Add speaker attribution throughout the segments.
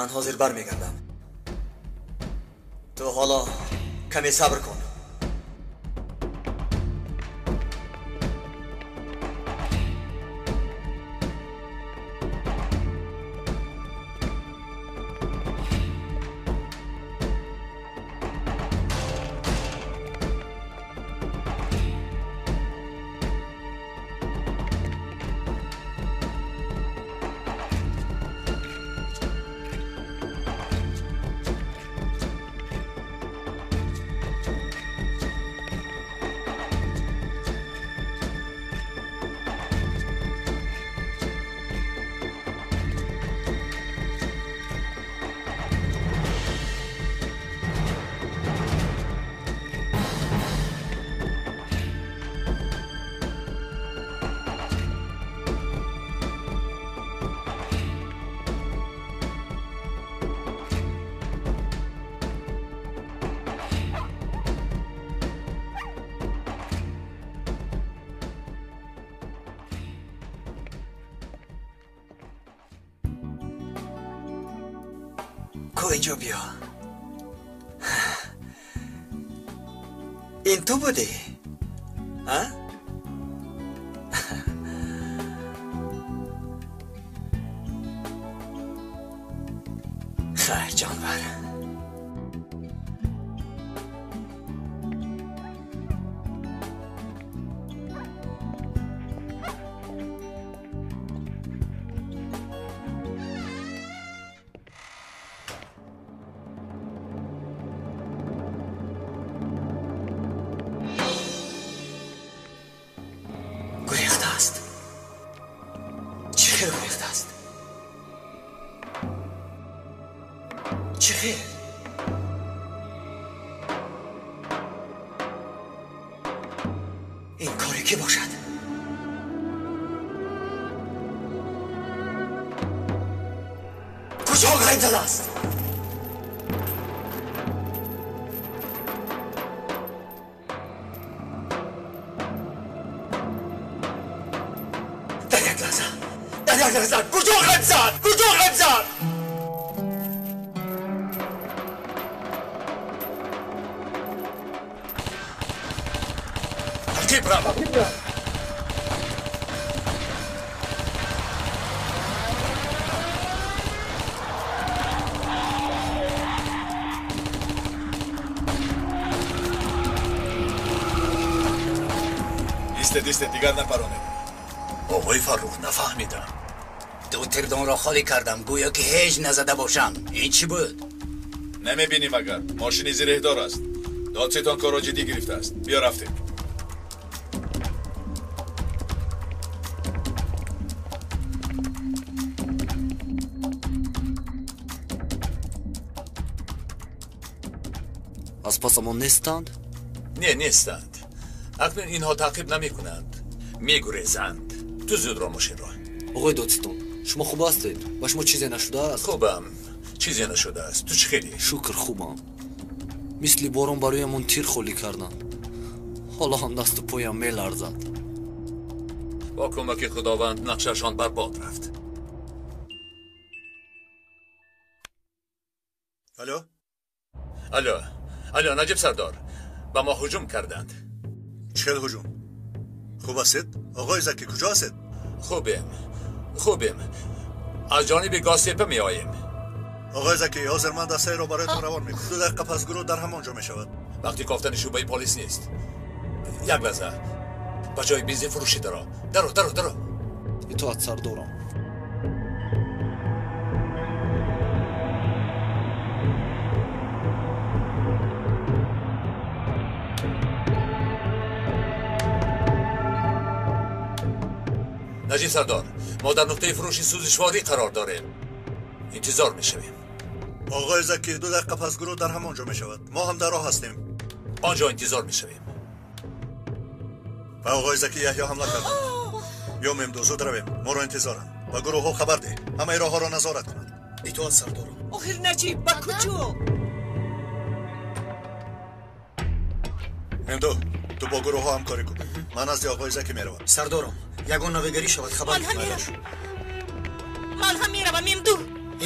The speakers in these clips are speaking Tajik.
Speaker 1: Ман ҳозир бармегардам. Ту ҳоло каме сабр кун. اینجا بیا. این تو بودی؟ ها؟ خیر جانور.
Speaker 2: Дисте дигар напаронед.
Speaker 3: Оғои Фаррух, нафаҳмидам.
Speaker 4: Ду тирдонро холӣ кардам, гӯё ки ҳеҷ назада бошам. Ин чӣ буд?
Speaker 2: Намебинӣ магар? Мошини зиреҳдор аст. Додситон корро ҷиддӣ гирифтааст. Биё рафтем.
Speaker 5: Аз пасамон нестанд?
Speaker 3: Не, нестанд. Акнун инҳо таъқиб намекунанд, мегурезанд. Ту зуд ро мошинро.
Speaker 5: Оғои додситон, шумо хуб ҳастед? Ба шумо чизе нашудааст?
Speaker 3: Хубам, чизе нашудааст. Ту чӣ хелӣ?
Speaker 5: Шукр, хубам. Мисли борон бароямон тир холӣ карданд. Ҳоло ҳам дасту поям меларзад.
Speaker 3: Бо кӯмаки Худованд нақшашон барбод рафт.
Speaker 2: Алло?
Speaker 3: Алло, алло, Наҷиб сардор, ба мо ҳуҷум карданд.
Speaker 2: Чӣ ҳуҷум? Хуб ҳастед? Оғои Закӣ, куҷо ҳастед?
Speaker 3: Хубем, хубем. Аз ҷониби Гостепа меоем.
Speaker 2: Оғои Закӣ, ҳозир ман дастаеро бароятон равон мекунам. 2 дақиқа пас гурӯҳ дар ҳамон ҷо мешавад.
Speaker 3: Вақти кофтани шӯъбаи полис нест. Як лаҳза. Ба ҷои бензин фурӯшӣ даро. Даро, даро, даро.
Speaker 5: Итоат сардорам.
Speaker 3: Наҷиб сардор, мо дар нуқтаи фурӯши сӯзишворӣ қарор дорем. Интизор мешавем.
Speaker 2: Оғои Закӣ, 2 дақиқа пас гурӯҳ дар ҳамон ҷо мешавад. Мо ҳам дар роҳ ҳастем.
Speaker 3: Он ҷо интизор мешавем.
Speaker 2: Ба оғои Закӣ Яҳё ҳамла карданд. Биё Мемду, зуд равем. Моро интизоранд. Ба гурӯҳҳо хабар деҳ. Ҳамаи роҳҳоро назорат кунанд.
Speaker 1: Итоат сардорам.
Speaker 6: Охир Наҷиб, ба куҷо?
Speaker 2: Мемду, ту бо гурӯҳҳо ҳамкорӣ кун. Ман назди оғои Закӣ меравам.
Speaker 1: Сардорам, ягон навигарӣ шавад хабар.
Speaker 6: Ман ҳам меравам. Ман ҳам меравам, Мемду.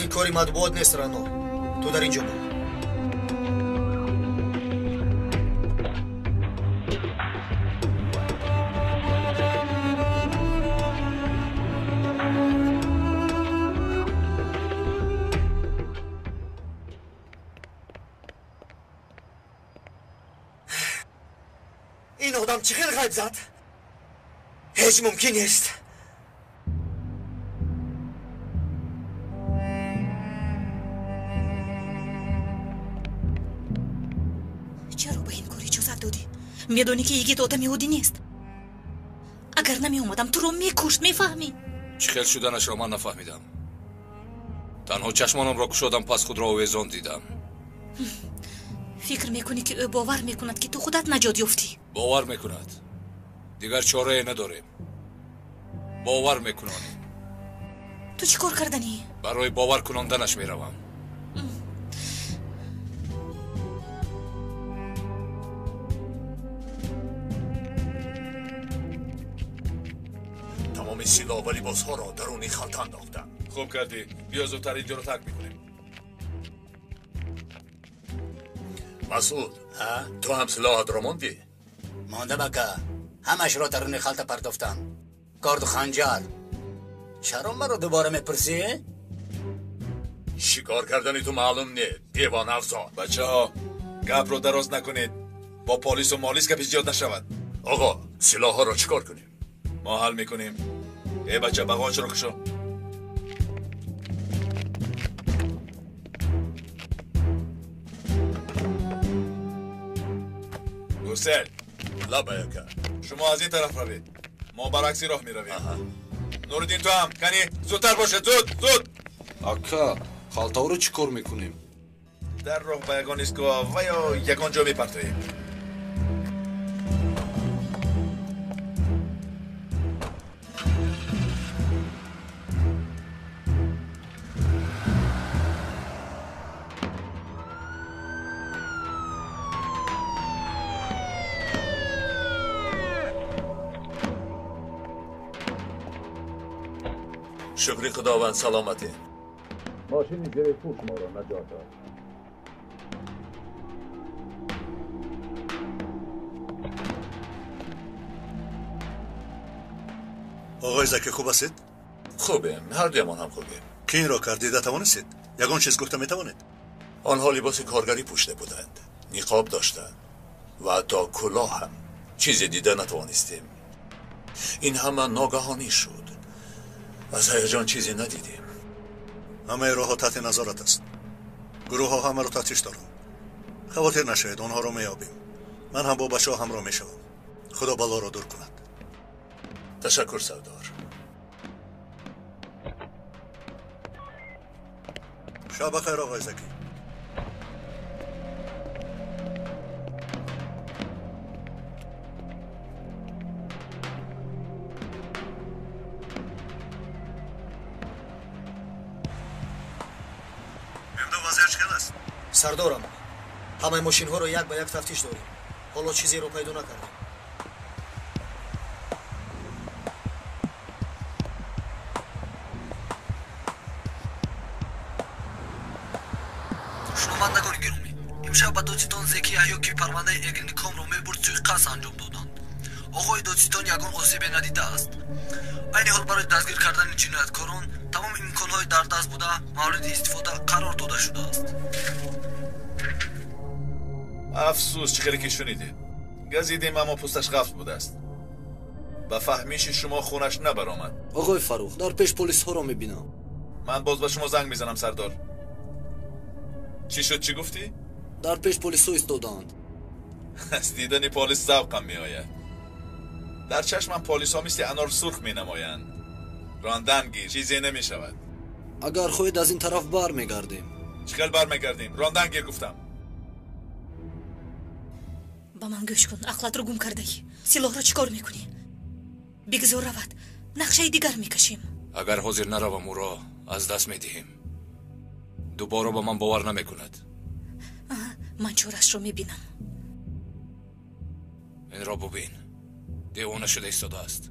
Speaker 1: Ин кори матбуот нест, Рано. Ту дар ин ҷо бо. Ин одам чӣ хел ғайб зад? Ҳеҷ мумкин нест.
Speaker 6: Чаро ба ин кор иҷозат додӣ? Медонӣ, ки йигит одами оддӣ нест. Агар намеомадам, туро мекушт, мефаҳмӣ?
Speaker 3: Чӣ хел шуданашро ман нафаҳмидам. Танҳо чашмонамро кушодам, пас худро овезон дидам.
Speaker 6: Фикр мекунӣ, ки ӯ бовар мекунад, ки ту худат наҷот ёфтӣ?
Speaker 3: Бовар мекунад. Дигар чорае надорем. Бовар мекунонем.
Speaker 6: Ту чӣ кор карданӣ?
Speaker 3: Барои бовар кунонданаш меравам.
Speaker 2: Тамоми силоҳ ва либосҳоро даруни халта андохтам.
Speaker 7: Хуб кардӣ. Биё, зудтар инҷоро тарк мекунем.
Speaker 2: Масъуд, ту ҳам силоҳатро мондӣ?
Speaker 4: Мондам, ака. Ҳамашро даруни халта партофтам. Корду ханҷар. Чаро маро дубора мепурсӣ?
Speaker 2: Шикор кардани ту маълум не, девона афзол.
Speaker 7: Бачаҳо, гапро дароз накунед. Бо полису молис гапи зиёд нашавад.
Speaker 2: Оғо, силоҳҳоро чӣ кор кунем?
Speaker 7: Мо ҳал мекунем. Э бача, бағочро кушо. Гурсел.
Speaker 2: Лабай, ака.
Speaker 7: Шумо аз ин тараф равед. Мо баръакси роҳ меравем. Нуриддин, ту ҳам. Кани, зудтар бошед, зуд, зуд.
Speaker 5: Ака, халтаҳоро чӣ кор мекунем?
Speaker 7: Дар роҳ ба ягон истгоҳ ва ё ягон ҷо мепартоем.
Speaker 2: Шукри Худованд, саломатем.
Speaker 3: Мошини зерепӯш моро наҷот дод.
Speaker 2: Оғои Заки, хуб ҳастед? Хубем, ҳардуямон ҳам хубем. Кӣ инро кард, дида тавонистед? Ягон чиз гуфта метавонед? Онҳо либоси коргарӣ пӯшида буданд, ниқоб доштанд ва ҳатто кулоҳ ҳам. Чизе дида натавонистем. Ин ҳама ногаҳонӣ шуд. Аз ҳаяҷон чизе надидем. Ҳамаи роҳҳо таҳти назорат аст. Гурӯҳҳо ҳамаро тафтиш доранд. Хавотир нашавед, онҳоро меёбем. Ман ҳам бо бачаҳо ҳамроҳ мешавам. Худо балоро дур кунад. Ташаккур, сардор. Шаб бахайр, оғои Заки.
Speaker 1: Сардорам, ҳамаи мошинҳоро як ба як тафтиш дорем. Ҳоло чизеро пайдо накардем.
Speaker 5: Шунавандагони гиромӣ, имшаб ба додситон Зеки Яҳё, ки парвандаи Эгриникомро мебурд, суиқасд анҷом доданд. Оғои додситон ягон осебе надидааст. Айни ҳол барои дастгир кардани ҷинояткорон тамоми имконҳои дар даст буда мавриди истифода қарор дода шудааст.
Speaker 7: Афсӯс, чӣ хеле ки шунидед. Газидем, аммо пӯсташ ғафт будааст. Ба фаҳмиши шумо хунаш набаромад.
Speaker 5: Оғои Фаррух, дар пеш полисҳоро мебинам.
Speaker 7: Ман боз ба шумо занг мезанам, сардор. Чӣ шуд, чӣ гуфтӣ?
Speaker 5: Дар пеш полисҳо истодаанд.
Speaker 7: Аз дидани полис завқам меояд. Дар чашмам полисҳо мисли анор сурх менамоянд. Рондан гир, чизе намешавад.
Speaker 5: Агар хоҳед, аз ин тараф бармегардем.
Speaker 7: Чӣ хел бармегардем? Рондан гир, гуфтам.
Speaker 6: Ба ман гӯш кун, ақлатро гум кардаӣ. Силоҳро чӣ кор мекунӣ? Бигзор равад, нақшаи дигар мекашем.
Speaker 3: Агар ҳозир наравам, ӯро аз даст медиҳем. Дубора ба ман бовар намекунад.
Speaker 6: Ман чорашро мебинам.
Speaker 3: Инро бубин, девона шуда истодааст.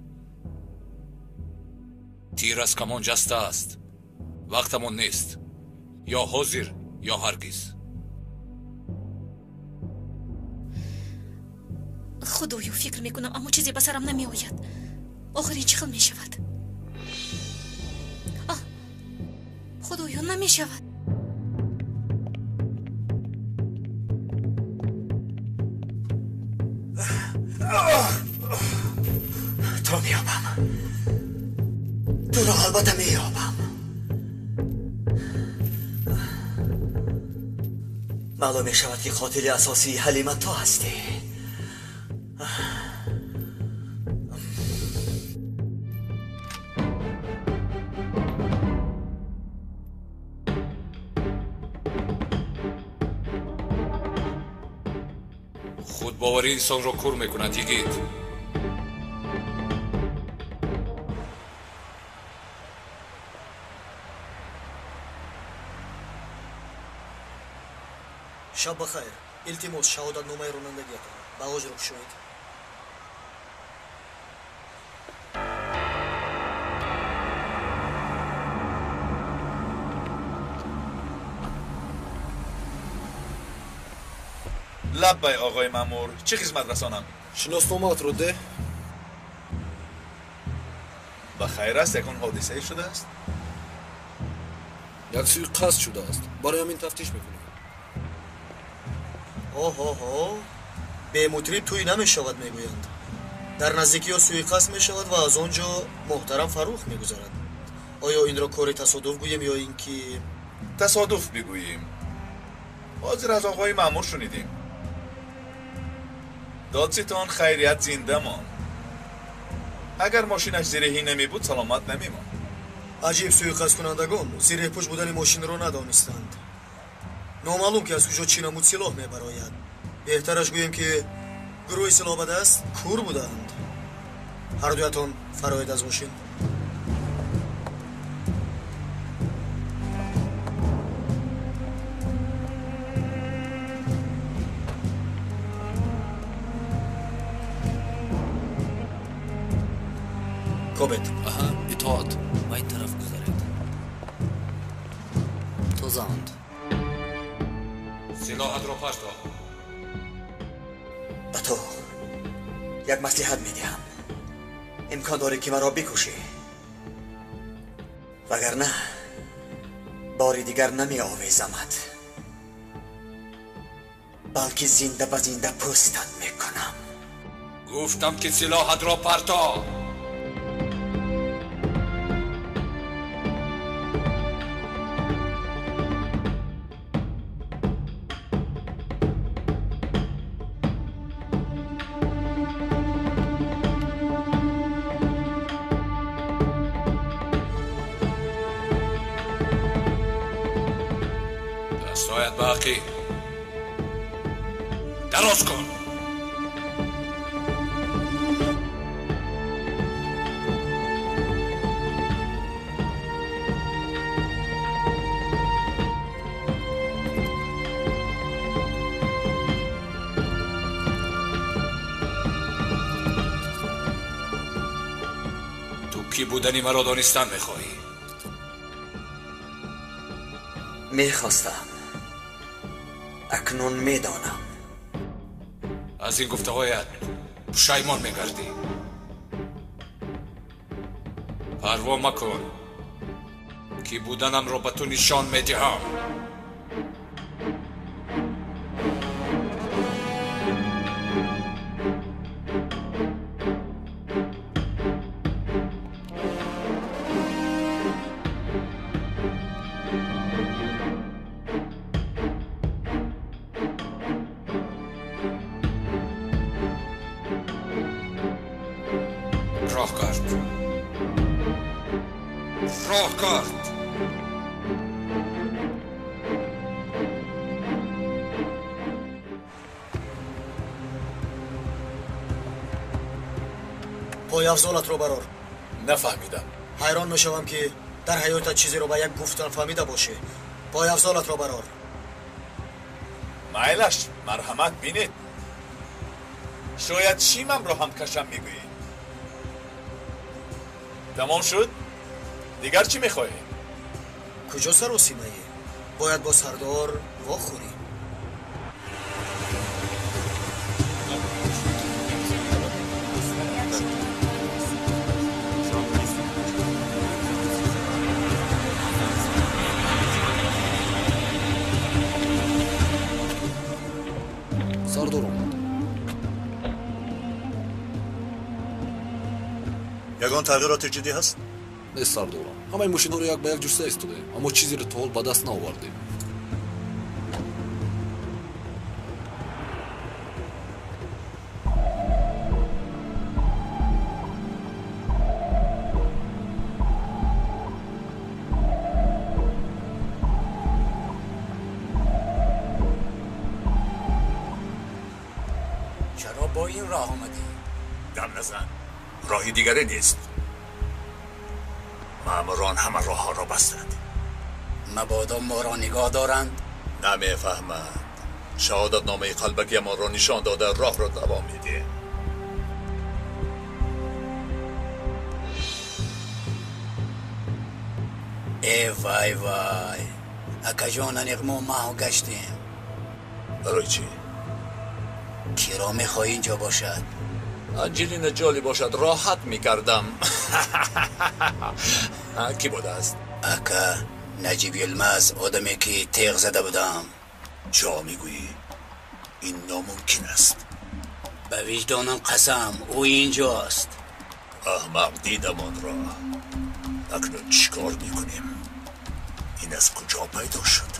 Speaker 3: Тир аз камон ҷаста аст. Вақтамон нест. Ё ҳозир, ё ҳаргиз.
Speaker 6: Худоё, фикр мекунам, аммо чизе ба сарам намеояд. Охир ин чӣ хел мешавад? Худоё, намешавад.
Speaker 1: Туро меёбам. Туро албатта меёбам. Маълум мешавад, ки қотили асосии Ҳалима ту ҳастӣ.
Speaker 3: Худбоварӣ инсонро кур мекунад, йигит.
Speaker 5: Шаб бахайр. Илтимос, шаҳодатномаи ронандагиятон. Багожро кушоед.
Speaker 7: Лаббай, оғои маъмур, чӣ хизмат расонам?
Speaker 5: Шиносномаатро деҳ.
Speaker 7: Ба хайр аст, ягон ҳодисае шудааст?
Speaker 5: Як суиқасд шудааст. Барои ҳамин тафтиш мекунем. Оҳоҳо, бемутриб тӯй намешавад, мегӯянд. Дар наздикиҳо суиқасд мешавад ва аз он ҷо муҳтарам Фаррух мегузарад. Оё инро кори тасодуф гӯем ё ин ки
Speaker 7: тасодуф бигӯем? Ҳозир аз оғои маъмур шунидем. Додситон хайрият зинда монд. Агар мошинаш зиреҳӣ намебуд, саломат намемонд.
Speaker 5: Аҷиб, суиқасдкунандагон зиреҳпӯш будани мошинро надонистанд. Номаълум ки аз куҷо чӣ намуд силоҳ мебарояд. Беҳтараш гӯем, ки гурӯҳи силоҳбадаст кур буданд. Ҳардуятон фароед аз мошин. Кобет.
Speaker 8: Аҳа, итоат. Ба ин тараф гузаред. Тозаанд.
Speaker 3: Силоҳатро парто.
Speaker 1: Ба ту як маслиҳат медиҳам. Имкон дорӣ, ки маро бикушӣ, вагарна бори дигар намеовезамат, балки зинда ба зинда пӯстат мекунам.
Speaker 3: Гуфтам, ки силоҳатро парто. Дастҳоят ба ақиб дароз кун. Ту кӣ будани маро донистан мехоҳӣ?
Speaker 1: Мехостам. Акнун медонам.
Speaker 3: Аз ин гуфтаҳоят пушаймон мегардӣ. Парво макун, ки буданамро ба ту нишон медиҳам. Роҳ кард. Роҳ кард.
Speaker 5: Пойафзолатро барор.
Speaker 7: Нафаҳмидам.
Speaker 5: Ҳайрон мешавам, ки дар ҳаётат чизеро ба як гуфтан фаҳмида бошӣ. Пойафзолатро барор.
Speaker 7: Майлаш, марҳамат, бинед. Шояд шимамро ҳам кашам мегӯед. Тамом шуд? Дигар чӣ мехоҳед?
Speaker 5: Куҷо саросимаӣ?
Speaker 1: Бояд бо сардор вохӯрӣ.
Speaker 8: Сардор омад.
Speaker 2: Ягон тағйироти ҷиддӣ ҳаст?
Speaker 8: Нест сардорам. Ҳамаи мошинҳоро як ба як ҷуста истодаем, аммо чизеро то ҳол ба даст наовардем.
Speaker 4: Чаро бо ин роҳ омадӣ?
Speaker 3: Дам назан, роҳи дигаре нест. Маъмурон ҳама роҳҳоро бастанд.
Speaker 4: Мабодо моро нигоҳ доранд?
Speaker 3: Намефаҳманд. Шаҳодатномаи қалбакиамонро нишон дода роҳро давом медиҳем.
Speaker 4: Э вай вай, акаҷон, аниқ мо маҳв гаштем.
Speaker 3: Барои чӣ?
Speaker 4: Киро мехоҳӣ инҷо бошад?
Speaker 3: Анҷелина Ҷоли бошад, роҳат мекардам. Кӣ будааст?
Speaker 4: Ака, Наҷиб Йилмаз, одаме ки теғ зада будам.
Speaker 2: Чо мегӯӣ? Ин номумкин аст.
Speaker 4: Ба виҷдонам қасам, ӯ инҷост.
Speaker 3: Аҳмақ, дидам онро. Акнун чӣ кор мекунем?
Speaker 2: Ин аз куҷо пайдо шуд?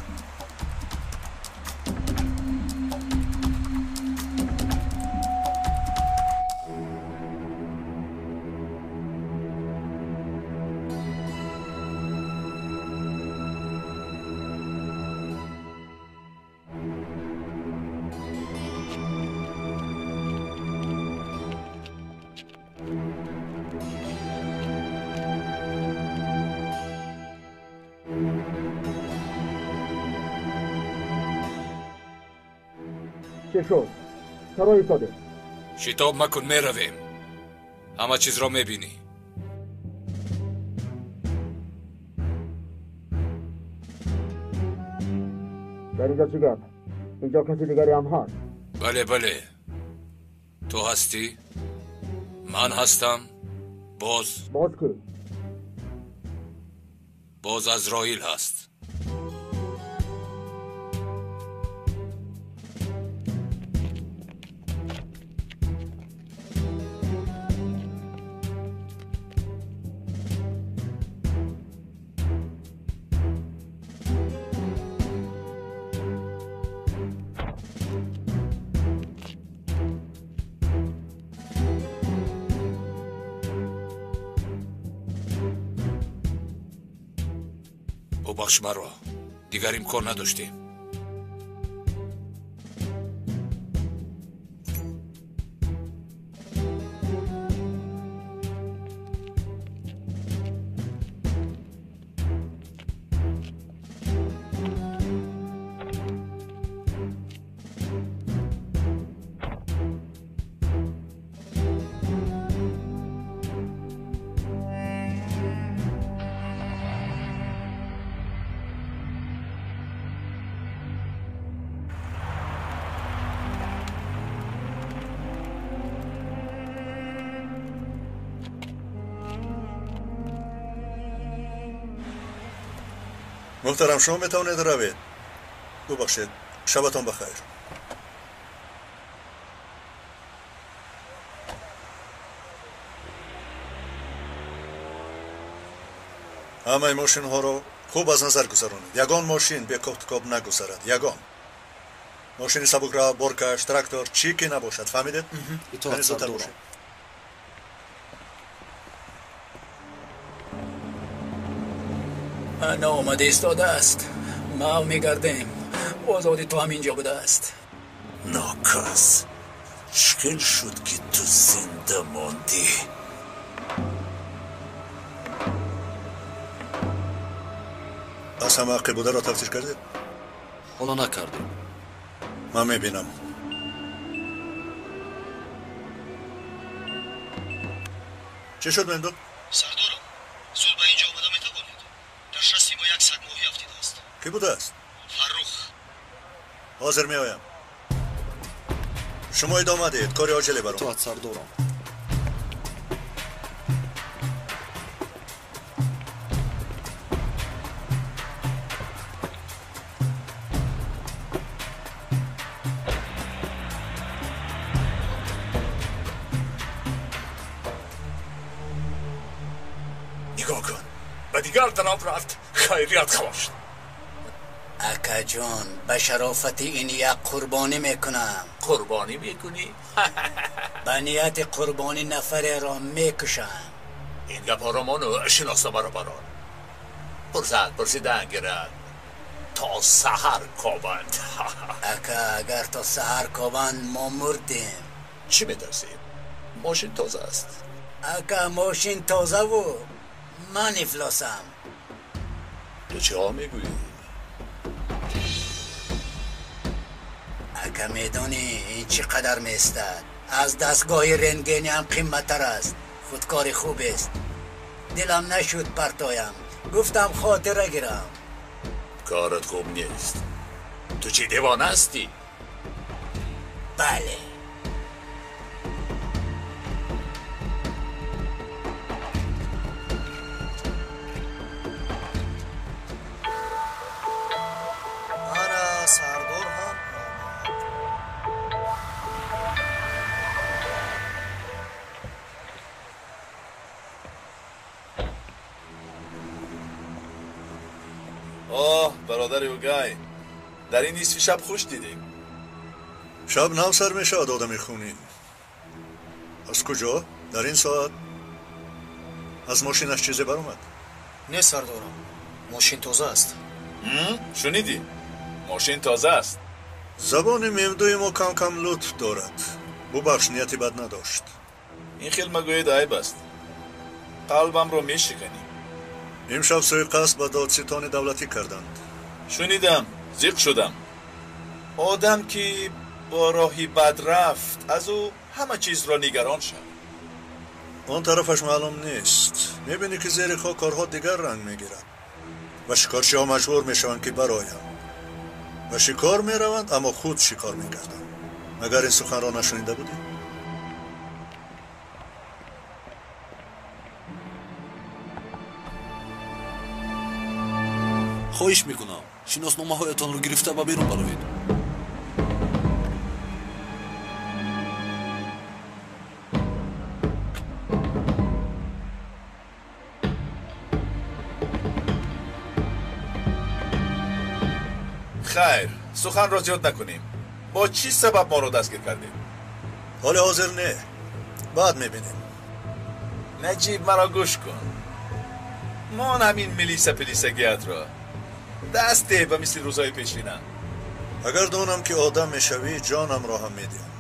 Speaker 1: Чӣ шуд? Чаро истодем?
Speaker 8: Шитоб макун, меравем. Ҳама чизро мебинӣ.
Speaker 1: Дар инҷо чӣ гап? Инҷо каси дигаре ҳам ҳаст?
Speaker 8: Бале, бале. Ту ҳастӣ? Ман ҳастам. Боз.
Speaker 1: Боз кӣ?
Speaker 8: Боз Азроил ҳаст. Бубахш маро, дигар имкон надоштем.
Speaker 2: Муҳтарам, шумо метавонед равед. Бубахшед, шабатон бахайр. Ҳамаи мошинҳоро хуб аз назар гузаронед. Ягон мошин бе кофтукоб нагузарад. Ягон. Мошини сабукрав, боркаш, трактор, чӣ ки набошад. Фаҳмидед?
Speaker 8: Итоат, сардорам.
Speaker 4: Ана омада истодааст. Мав мегардем. Озоди ту ҳам инҷо будааст.
Speaker 3: Нокас, чӣ хел шуд ки ту зинда мондӣ?
Speaker 2: Аз ҳама ақибударо тафтиш кардед?
Speaker 8: Ҳоло накардем.
Speaker 2: Ман мебинам. Чӣ шуд, Мемду?
Speaker 5: Сардорам, зуд ба инҷо омада метавонед? Дар шасти мо як сагмоҳӣ афтидааст.
Speaker 2: Кӣ будааст? Ҳозир меоям. Шумо идома диҳед, кори оҷиле баром.
Speaker 8: Итоат сардорам.
Speaker 3: Нигоҳ кун, ба дигар тараф рафт. Хайрият халос шуд.
Speaker 4: Акаҷон, ба шарофати ин як қурбонӣ мекунам.
Speaker 3: Қурбонӣ мекунӣ?
Speaker 4: Ба нияти қурбонӣ нафареро мекушам.
Speaker 3: Ин гапҳоро мону шиносномаро барор. Пурсад, пурсидан гирад. То саҳар кобанд.
Speaker 4: Ака, агар то саҳар кобанд, мо мурдем.
Speaker 3: Чӣ метарсӣ? Мошин тоза аст.
Speaker 4: Ака, мошин тозаву ман ифлосам.
Speaker 3: Ту чиҳо мегӯӣ?
Speaker 4: Ака, медонӣ ин чӣ қадар меистад? Аз дастгоҳи рентгенӣ ҳам қиматтар аст. Худкори хубест. Дилам нашуд партоям. Гуфтам хотира гирам.
Speaker 3: Корат хуб нест. Ту чӣ, девона ҳастӣ?
Speaker 4: Бале.
Speaker 5: Ана сардор ҳам омад.
Speaker 7: Оҳ, бародари Угай, дар ин нисфи шаб хуш дидем.
Speaker 2: Шаб нав сар мешавад, одами хунин. Аз куҷо? Дар ин соат аз мошинаш чизе баромад?
Speaker 5: Не сардорам, мошин тоза аст.
Speaker 7: Шунидӣ? Мошин тоза аст.
Speaker 2: Забони мемдуи мо кам-кам лутф дорад. Бубахш, нияти бад надошт.
Speaker 7: Ин хел магӯед, айб аст. Қалбамро мешиканӣ.
Speaker 2: Имшаб суиқасд ба додситони давлатӣ карданд.
Speaker 7: Шунидам, зиқ шудам. Одам ки бо роҳи бад рафт, аз ӯ ҳама чизро нигарон шав.
Speaker 2: Он тарафаш маълум нест. Мебинӣ ки зери хок корҳо дигар ранг мегирад ва шикорчиҳо маҷбур мешаванд ки бароянд. Ба шикор мераванд, аммо худ шикор мекарданд. Магар ин суханро нашунида будӣ?
Speaker 8: Хоҳиш мекунам, шиносномаҳоятонро гирифта ба берун бароед.
Speaker 7: Хайр, суханро зиёд накунем. Бо чӣ сабаб моро дастгир кардед?
Speaker 2: Ҳоли ҳозир не, баъд мебинем.
Speaker 7: Наҷиб, маро гӯш кун. Мон ҳамин милиса пилисагиятро. Даст деҳ ба мисли рӯзҳои пешина.
Speaker 2: Агар донам ки одам мешавӣ, ҷонамро ҳам медиҳам.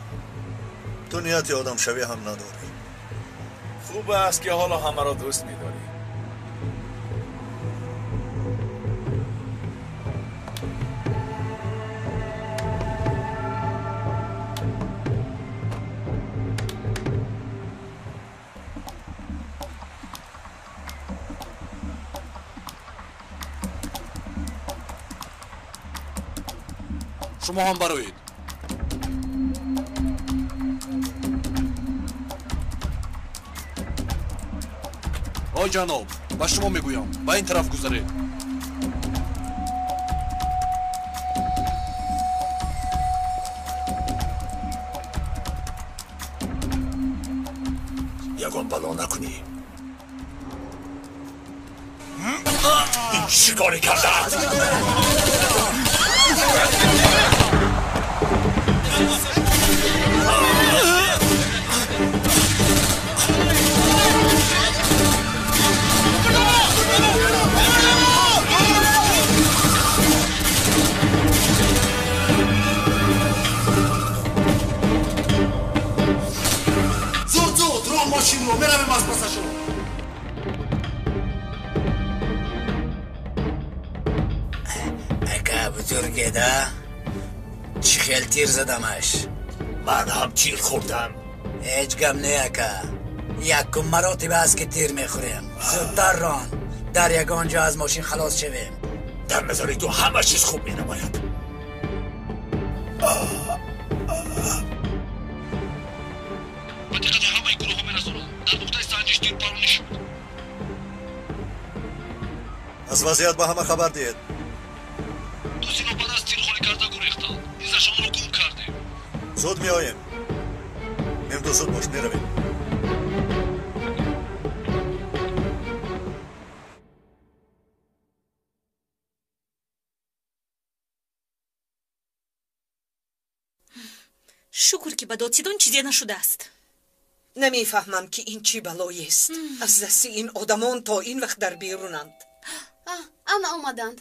Speaker 2: Ту нияти одамшавӣ ҳам надорӣ.
Speaker 7: Хуб аст ки ҳоло ҳамаро дӯст медорӣ.
Speaker 8: Шумо ҳам бароед. Ой ҷаноб, ба шумо мегӯям, ба ин тараф гузаред.
Speaker 3: Ягон бало накунӣ. Ин чӣ коре кардааст?
Speaker 8: Зуд, зуд, рон мошинро, меравем аз пасашон.
Speaker 4: Ака, бузургеда, чӣ хел тир задамаш.
Speaker 3: Ман ҳам тир хӯрдам.
Speaker 4: Ҳеҷ гап не, ака. Якум маротиба аст ки тир мехӯрем. Зудтар рон, дар ягон ҷо аз мошин халос шавем.
Speaker 3: Дар назари ту ҳама чиз хуб менамояд.
Speaker 5: Ба диққати ҳамаи гурӯҳҳо мерасонам. Дар нуқтаи санҷиш тирпаронӣ шуд.
Speaker 2: Аз вазъият ба ҳама хабар диҳед.
Speaker 5: Ду синоба даст тир холӣ карда гурехтанд. Изашонро гум кардем.
Speaker 2: Зуд меоем. Мемду, зуд бош, меравем.
Speaker 6: Шукр, ки ба додситон чизе нашудааст.
Speaker 9: Намефаҳмам, ки ин чӣ балоест. Аз дасти ин одамон то ин вақт дар берунанд.
Speaker 10: Ана омаданд.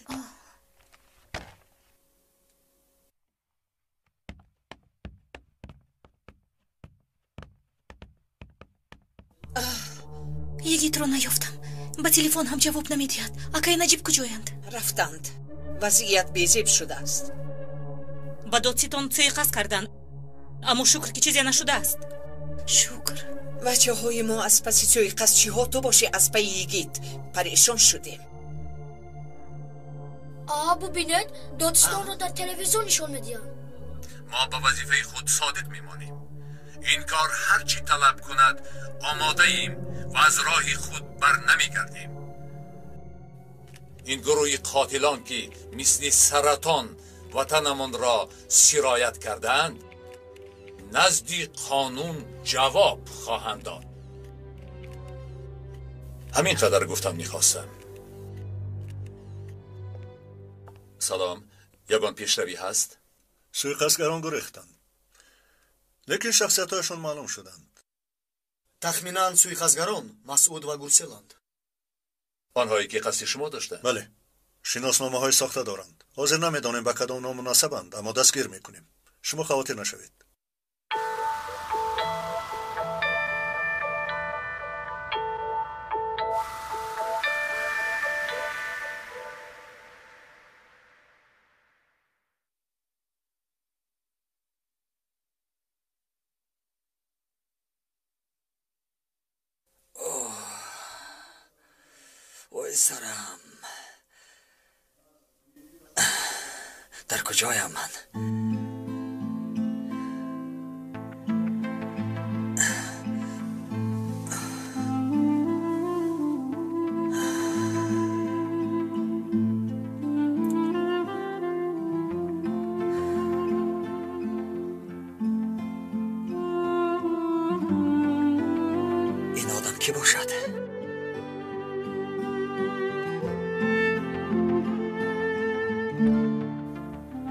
Speaker 6: Йигитро наёфтам. Ба телефон ҳам ҷавоб намедиҳад. Акаи Наҷиб куҷоянд?
Speaker 9: Рафтанд. Вазъият безеб шудааст.
Speaker 6: Ба додситон суиқасд карданд, аммо шукр, ки чизе нашудааст. Шукр.
Speaker 9: Бачаҳои мо аз паси суиқасдчиҳо, ту бошӣ аз пайи йигит, парешон шудем.
Speaker 10: А, бубинед, додситонро дар телевизион нишон медиҳанд.
Speaker 3: Мо ба вазифаи худ содиқ мемонем. Ин кор ҳар чӣ талаб кунад, омодаем ва аз роҳи худ бар намегардем. Ин гурӯҳи қотилон, ки мисли саратон ватанамонро сироят кардаанд, назди қонун ҷавоб хоҳанд дод. Ҳамин қадар гуфтам мехостам. Салом, ягон пешравӣ ҳаст?
Speaker 2: Суиқасдгарон гурехтанд, лекин шахсиятҳояшон маълум шуданд.
Speaker 1: Тахминан суиқасдгарон Масъуд ва Гурселанд.
Speaker 3: Онҳое ки қасди шумо доштанд?
Speaker 2: Бале, шиносномаҳои сохта доранд. Ҳозир намедонем, ба кадом ном мунасабанд, аммо дастгир мекунем. Шумо хавотир нашавед.
Speaker 1: Ой, сарам! Дар куҷоям ман? Ин одам кӣ бошад?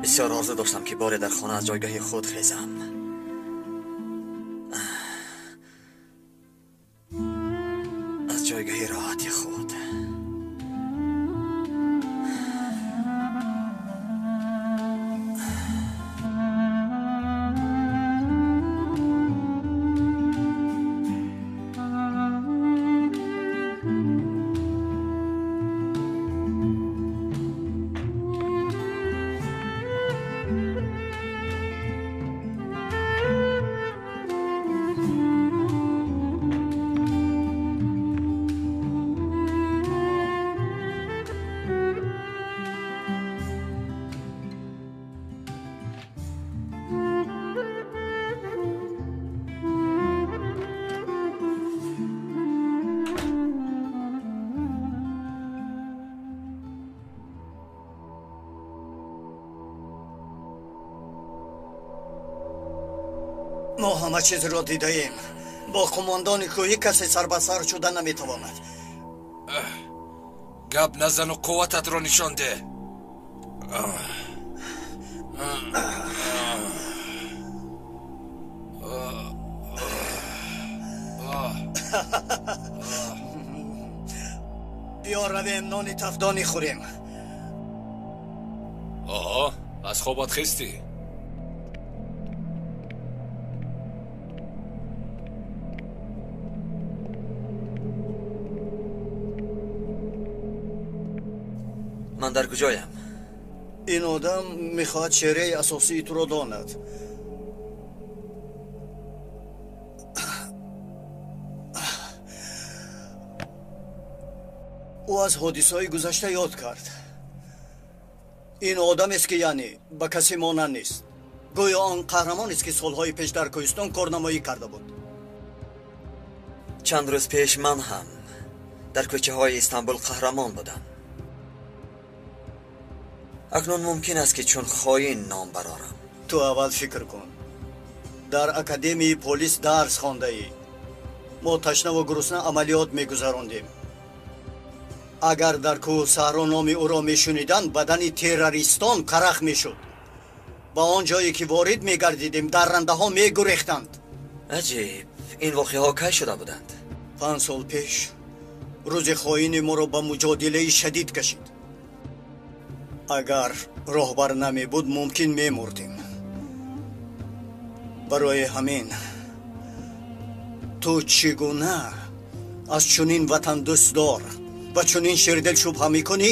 Speaker 1: Бисёр орзу доштам, ки боре дар хона аз ҷойгоҳи худ хезам. Аз ҷойгоҳи роҳати худ.
Speaker 4: Мо ҳама чизро дидаем. Бо қумондони кӯҳӣ касе сарбасар шуда наметавонад.
Speaker 8: Гап назану қуввататро нишон деҳ.
Speaker 4: Биё равем, нони тафдонӣ хӯрем.
Speaker 8: Оҳо, аз хобат хестӣ?
Speaker 1: Ман дар куҷоям?
Speaker 4: Ин одам мехоҳад шераи асосии туро донад. Ӯ аз ҳодисаҳои гузашта ёд кард. Ин одамест, ки яъне ба касе монанд нест.
Speaker 1: Гӯё он қаҳрамонест, ки солҳои пеш дар Кӯҳистон корнамоӣ карда буд.
Speaker 11: Чанд рӯз пеш ман ҳам дар кӯчаҳои Истанбул қаҳрамон будам. Акнун мумкин аст, ки чун хоин ном барорам.
Speaker 1: Ту аввал фикр кун. Дар академияи полис дарс хондаӣ. Мо ташнаву гурусна амалиёт мегузарондем. Агар дар кӯҳсаҳро номи ӯро мешуниданд, бадани террористон карах мешуд. Ба он ҷое ки ворид мегардидем, даррандаҳо мегурехтанд.
Speaker 11: Аҷиб, ин воқеаҳо кай шуда буданд?
Speaker 1: 5 сол пеш рӯзи хоини моро ба муҷодилаи шадид кашид. Агар роҳбар намебуд, мумкин мемурдем. Барои ҳамин ту чӣ гуна аз чунин ватандӯстдор ва чунин шердил шубҳа мекунӣ?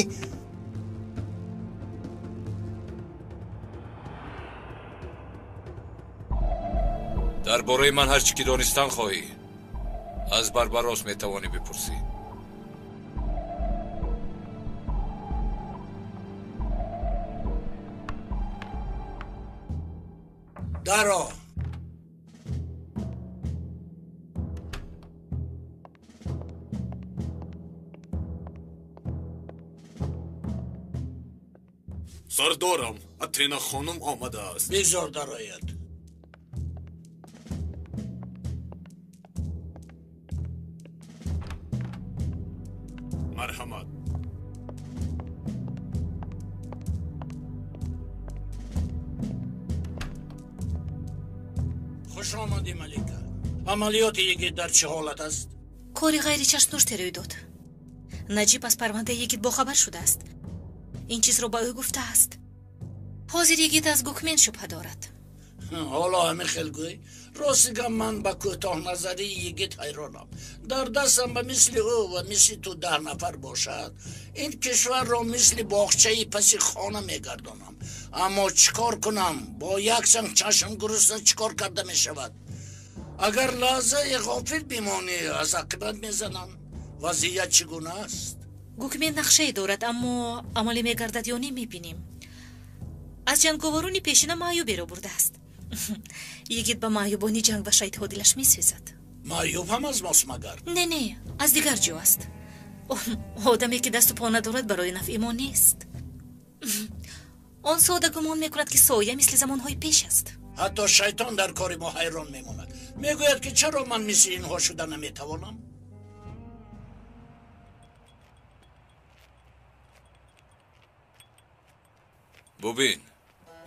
Speaker 3: Дар бораи ман ҳар чӣ ки донистан хоҳӣ, аз Барбарос метавонӣ бипурсӣ.
Speaker 4: Даро!
Speaker 8: Сардорам, Атена хонум омадааст.
Speaker 4: Бигзор дарояд.
Speaker 8: Марҳамат.
Speaker 4: Хуш омадӣ, Малика. Амалиёти йигит дар чӣ ҳолат аст?
Speaker 6: Кори ғайричашмдоште рӯй дод. Наҷиб аз парвандаи йигит бохабар шудааст. Ин чизро ба ӯ гуфтааст. Ҳозир йигит аз Гукмен шубҳа дорад.
Speaker 4: Ҳоло ҳамин хел гӯй. Рости гап, ман ба кӯтоҳназарии йигит ҳайронам. Дар дастам ба мисли ӯ ва мисли ту 10 нафар бошад, ин кишварро мисли боғчаи паси хона мегардонам. Аммо чӣ кор кунам? Бо як санг чашм гурусна чӣ кор карда мешавад? Агар лаҳзае ғофил бимонӣ, аз ақибат мезанам. Вазъият чӣ гуна аст?
Speaker 6: Гукмен нақшае дорад, аммо амалӣ мегардад ё не мебинем. Аз ҷанговарони пешина маъюберо бурдааст. Йигит ба маъюбони ҷанг ва шайтҳо дилаш месӯзад.
Speaker 4: Маъюб ҳам аз мост магар?
Speaker 6: Не, не, аз дигар ҷо аст. Одаме ки дасту по надорад, барои нафъи мо нест. Он сода гумон мекунад, ки соя мисли замонҳои пеш аст.
Speaker 4: Ҳатто шайтон дар кори мо ҳайрон мемонад. Мегӯяд, ки чаро ман мисли инҳо шуда наметавонам?
Speaker 3: Бубин,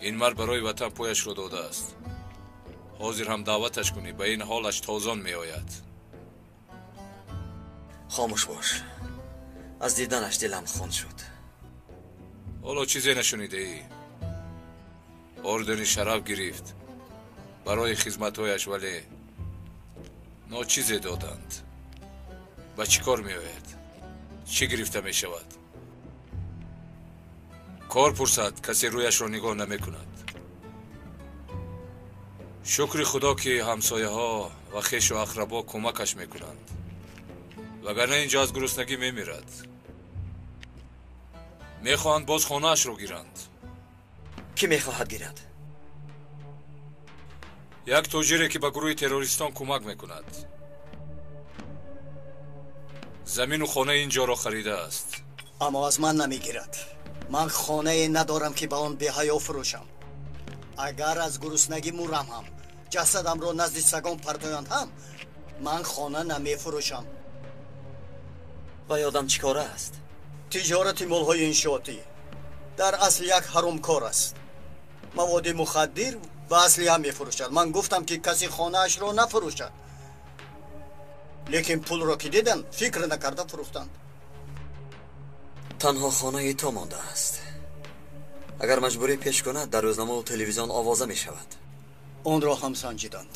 Speaker 3: ин мард барои ватан пояшро додааст. Ҳозир ҳам даъваташ кунӣ, ба ин ҳолаш тозон меояд.
Speaker 11: Хомӯш бош. Аз диданаш дилам хун шуд.
Speaker 3: Ҳоло чизе нашунидаӣ? Ордени шараф гирифт барои хизматҳояш, вале ночизе доданд. Ба чӣ кор меояд? Чӣ гирифта мешавад? Кор пурсад, касе рӯяшро нигоҳ намекунад. Шукри худо, ки ҳамсояҳо ва хешу ақрабо кӯмакаш мекунанд, вагарна инҷо аз гуруснагӣ мемирад. Мехоҳанд боз хонаашро гиранд.
Speaker 11: Кӣ мехоҳад гирад?
Speaker 3: Як тоҷире, ки ба гурӯҳи террористон кӯмак мекунад. Замину хонаи ин ҷоро харидааст.
Speaker 1: Аммо аз ман намегирад. Ман хонае надорам, ки ба он беҳаё фурӯшам. Агар аз гуруснагӣ мурам ҳам, ҷасадамро назди сагон партоянд ҳам, ман хона намефурӯшам.
Speaker 11: Ва ёдам чӣ кора аст?
Speaker 1: Тиҷорати молҳои иншоотӣ. Дар асл як ҳаромкор аст. Маводи мухаддир ва аслиҳа мефурӯшад. Ман гуфтам, ки касе хонаашро нафурӯшад, лекин пулро ки диданд, фикр накарда фурӯхтанд.
Speaker 11: Танҳо хонаи ту мондааст. Агар маҷбурӣ пеш кунад, дар рӯзномаву телевизион овоза мешавад.
Speaker 1: Онро ҳам санҷиданд.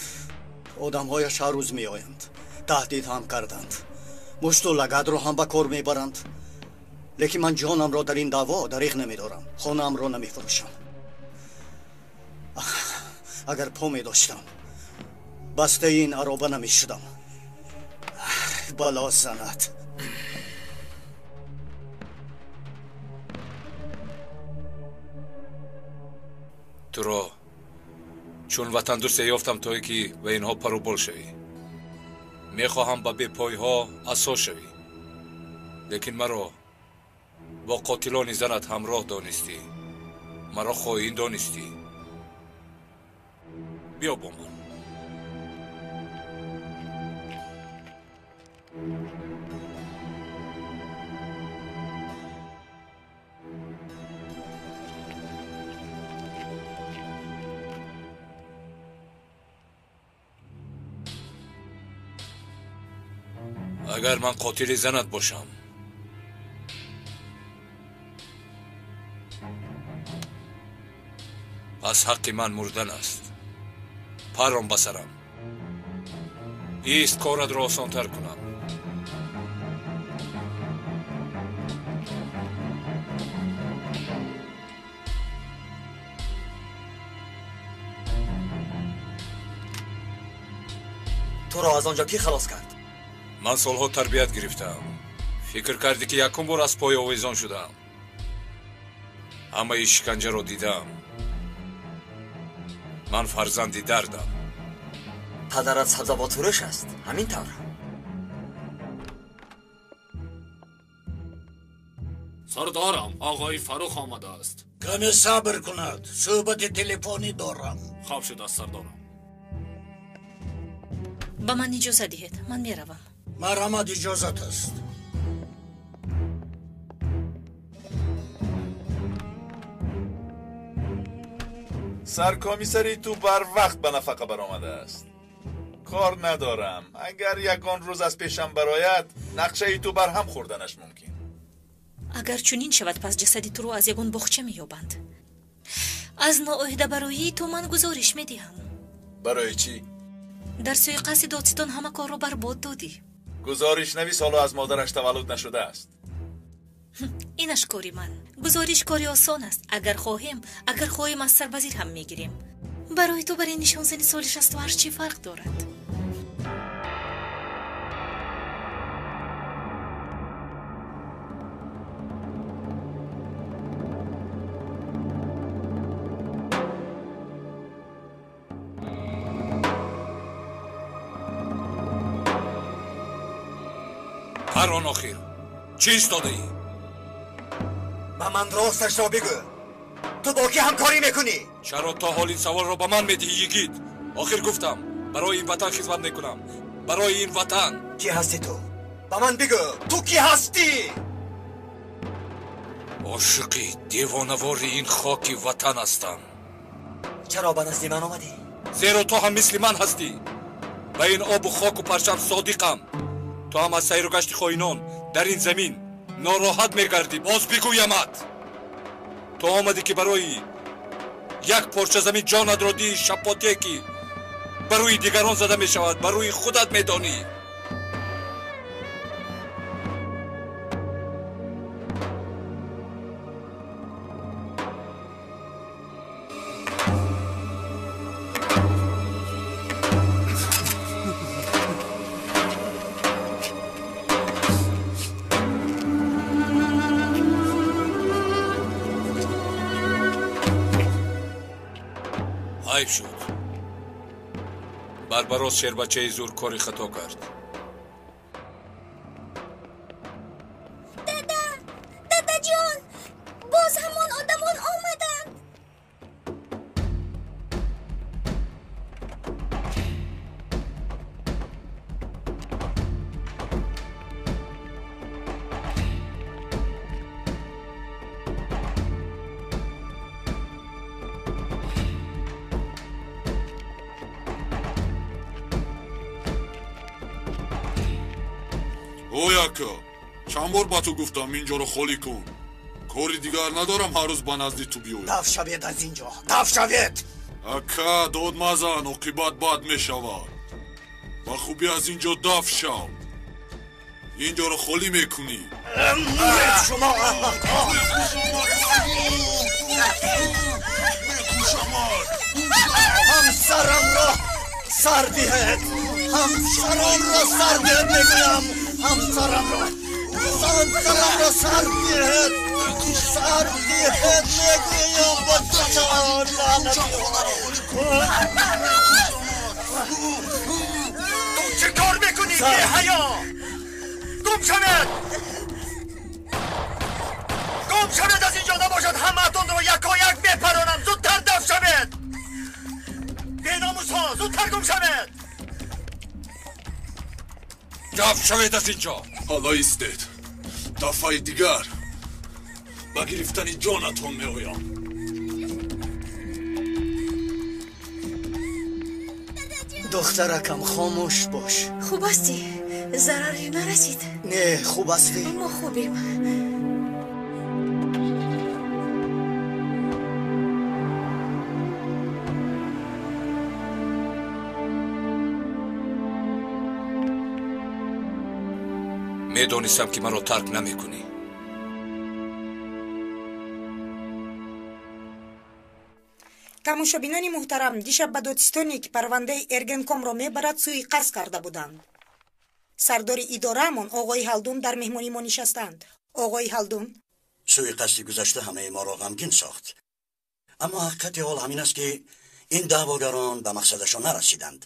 Speaker 1: Одамҳояш ҳар рӯз меоянд, таҳдид ҳам карданд, мушту лагадро ҳам ба кор мебаранд. Лекин ман ҷонамро дар ин даъво дариғ намедорам. Хонаамро намефурӯшам. Агар по медоштам, бастаи ин ароба намешудам. Бало занад.
Speaker 3: Туро Чун ватандӯсте ёфтам, то ки ба инҳо пару бол шавӣ. Мехоҳам ба бепойҳо асо шавӣ, лекин маро бо қотилони занат ҳамроҳ донистӣ, маро хоин донистӣ. Биё бо ман. Агар ман қотили занат бошам, пас ҳаққи ман мурдан аст. Паром ба сарам. Ист, коратро осонтар кунам.
Speaker 11: Туро аз он ҷо кӣ халос кард?
Speaker 3: Ман солҳо тарбият гирифтам. Фикр кардӣ, ки якум бор аз пой овезон шудам. Ҳамаи шиканҷаро дидам. Ман фарзанди дардам.
Speaker 11: Падарат сабзавотфурӯш аст, ҳамин тавр?
Speaker 12: Сардарам, оғои Фаррух омадааст.
Speaker 4: Каме сабр кунад, суҳбати телефонӣ дорам.
Speaker 12: Хоб шудааст, сардарам.
Speaker 6: Ба ман иҷоза диҳед, ман меравам.
Speaker 4: Марҳамат, иҷозат аст.
Speaker 7: Саркомиссари ту барвақт ба нафақа баромадааст. Кор надорам. Агар ягон рӯз аз пешам барояд, нақшаи ту барҳам хӯрданаш мумкин.
Speaker 6: Агар чунин шавад, пас ҷасади туро аз ягон боғча меёбанд. Аз ноӯҳдабароии ту ман гузориш медиҳам.
Speaker 7: Барои чӣ?
Speaker 6: Дар сӯиқасди додситон ҳама корро барбод додӣ.
Speaker 7: Гузоришнавис ҳоло аз модараш таваллуд нашудааст.
Speaker 6: Инаш кори ман. Гузориш кори осон аст. Агар хоҳем, аз сарвазир ҳам мегирем. Барои ту бар ин нишонзани соли 68 чӣ фарқ дорад?
Speaker 3: Ҳар он охир чӣ истодаӣ?
Speaker 11: Ба ман росташро бигӯ, ту бо кӣ ҳамкорӣ мекунӣ?
Speaker 3: Чаро то ҳол ин саволро ба ман медиҳӣ, йигит? Охир гуфтам, барои ин ватан хизмат мекунам, барои ин ватан.
Speaker 11: Кӣ ҳастӣ ту? Ба ман бигӯ, ту кӣ ҳастӣ?
Speaker 3: Ошиқи девонавори ин хоки ватан ҳастам.
Speaker 11: Чаро ба назди ман омадӣ?
Speaker 3: Зеро ту ҳам мисли ман ҳастӣ. Ба ин обу хоку парчам содиқам. Ту ҳам аз сайру гашти хоинон дар ин замин нороҳат мегардӣ. Боз бигӯямат, ту омадӣ, ки барои як порча замин ҷонатро диҳӣ, шапотие ки ба рӯи дигарон зада мешавад, ба рӯи худат медонӣ. Айб шуд. Барбарос шербачаи зур кори хато кард.
Speaker 10: Дада, дадаҷон, боз ҳамон одамон омаданд.
Speaker 13: Ой ака, чанд бор ба ту гуфтам, ин ҷоро холӣ кун. Кори дигар надорам, ҳар рӯз ба назди ту биёям.
Speaker 1: Даф шавед аз ин ҷо, даф шавед!
Speaker 13: Ака, дод мазан, оқибат бад мешавад. Ба хубӣ аз ин ҷо даф шав. Ин ҷоро холӣ мекунӣ.
Speaker 1: Шумо аҳмақҳо! Ҳамсарамро сар диҳед! Ҳамсарамро сар диҳед, мегӯям! Ҳамсарамро сар диҳед! Сар диҳед, мегӯям! Ба ҷон лаънат! Ту чӣ кор мекунӣ, беҳаё? Гум шавед! Гум шавед аз инҷо, набошад ҳамаатонро якояк мепаронам. Зудтар дафт шавед! Беномусҳо, зудтар гум шавед!
Speaker 13: Дафт шавед аз инҷо! Ҳоло истед. Дафъаи дигар ба гирифтани ҷонатон меоям.
Speaker 1: Духтаракам, хомӯш бош.
Speaker 6: Хуб ҳастӣ? Зараре нарасид?
Speaker 1: Не, хуб ҳастӣ?
Speaker 6: Мо хубем.
Speaker 12: Медонистам, ки маро тарк намекунӣ.
Speaker 14: Тамошобинони муҳтарам, дишаб ба додситоне, ки парвандаи Эргенкомро мебарад, суиқасд карда буданд. Сардори идораамон оғои Ҳалдун дар меҳмонии мо нишастанд. Оғои Ҳалдун:
Speaker 1: суиқасди гузашта ҳамаи моро ғамгин сохт, аммо ҳақиқати ҳол ҳамин аст, ки ин даъвогарон ба мақсадашон нарасиданд,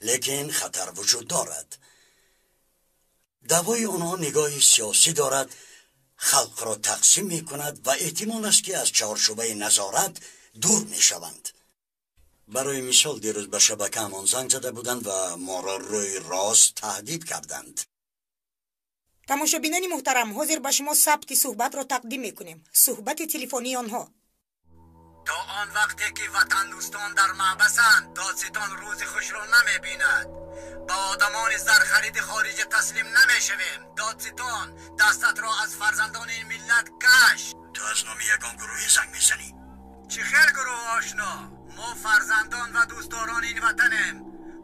Speaker 1: лекин хатар вуҷуд дорад. Даъвои онҳо нигоҳи сиёсӣ дорад, халқро тақсим мекунад ва эҳтимол аст, ки аз чаҳорчӯбаи назорат дур мешаванд. Барои мисол, дирӯз ба шабакаамон занг зада буданд ва моро рӯи рост таҳдид карданд.
Speaker 14: Тамошобинони муҳтарам, ҳозир ба шумо сабти суҳбатро тақдим мекунем, суҳбати телефонии онҳо.
Speaker 15: То он вақте ки ватандӯстон дар маҳбасанд, додситон рӯзи хушро намебинад. Ба одамони зархариди хориҷа таслим намешавем. Додситон, дастатро аз фарзандони ин миллат каш.
Speaker 1: Ту аз номи ягон гурӯҳе занг мезанӣ?
Speaker 15: Чӣ хел гурӯҳ, ошно? Мо фарзандон ва дӯстдорони ин ватанем.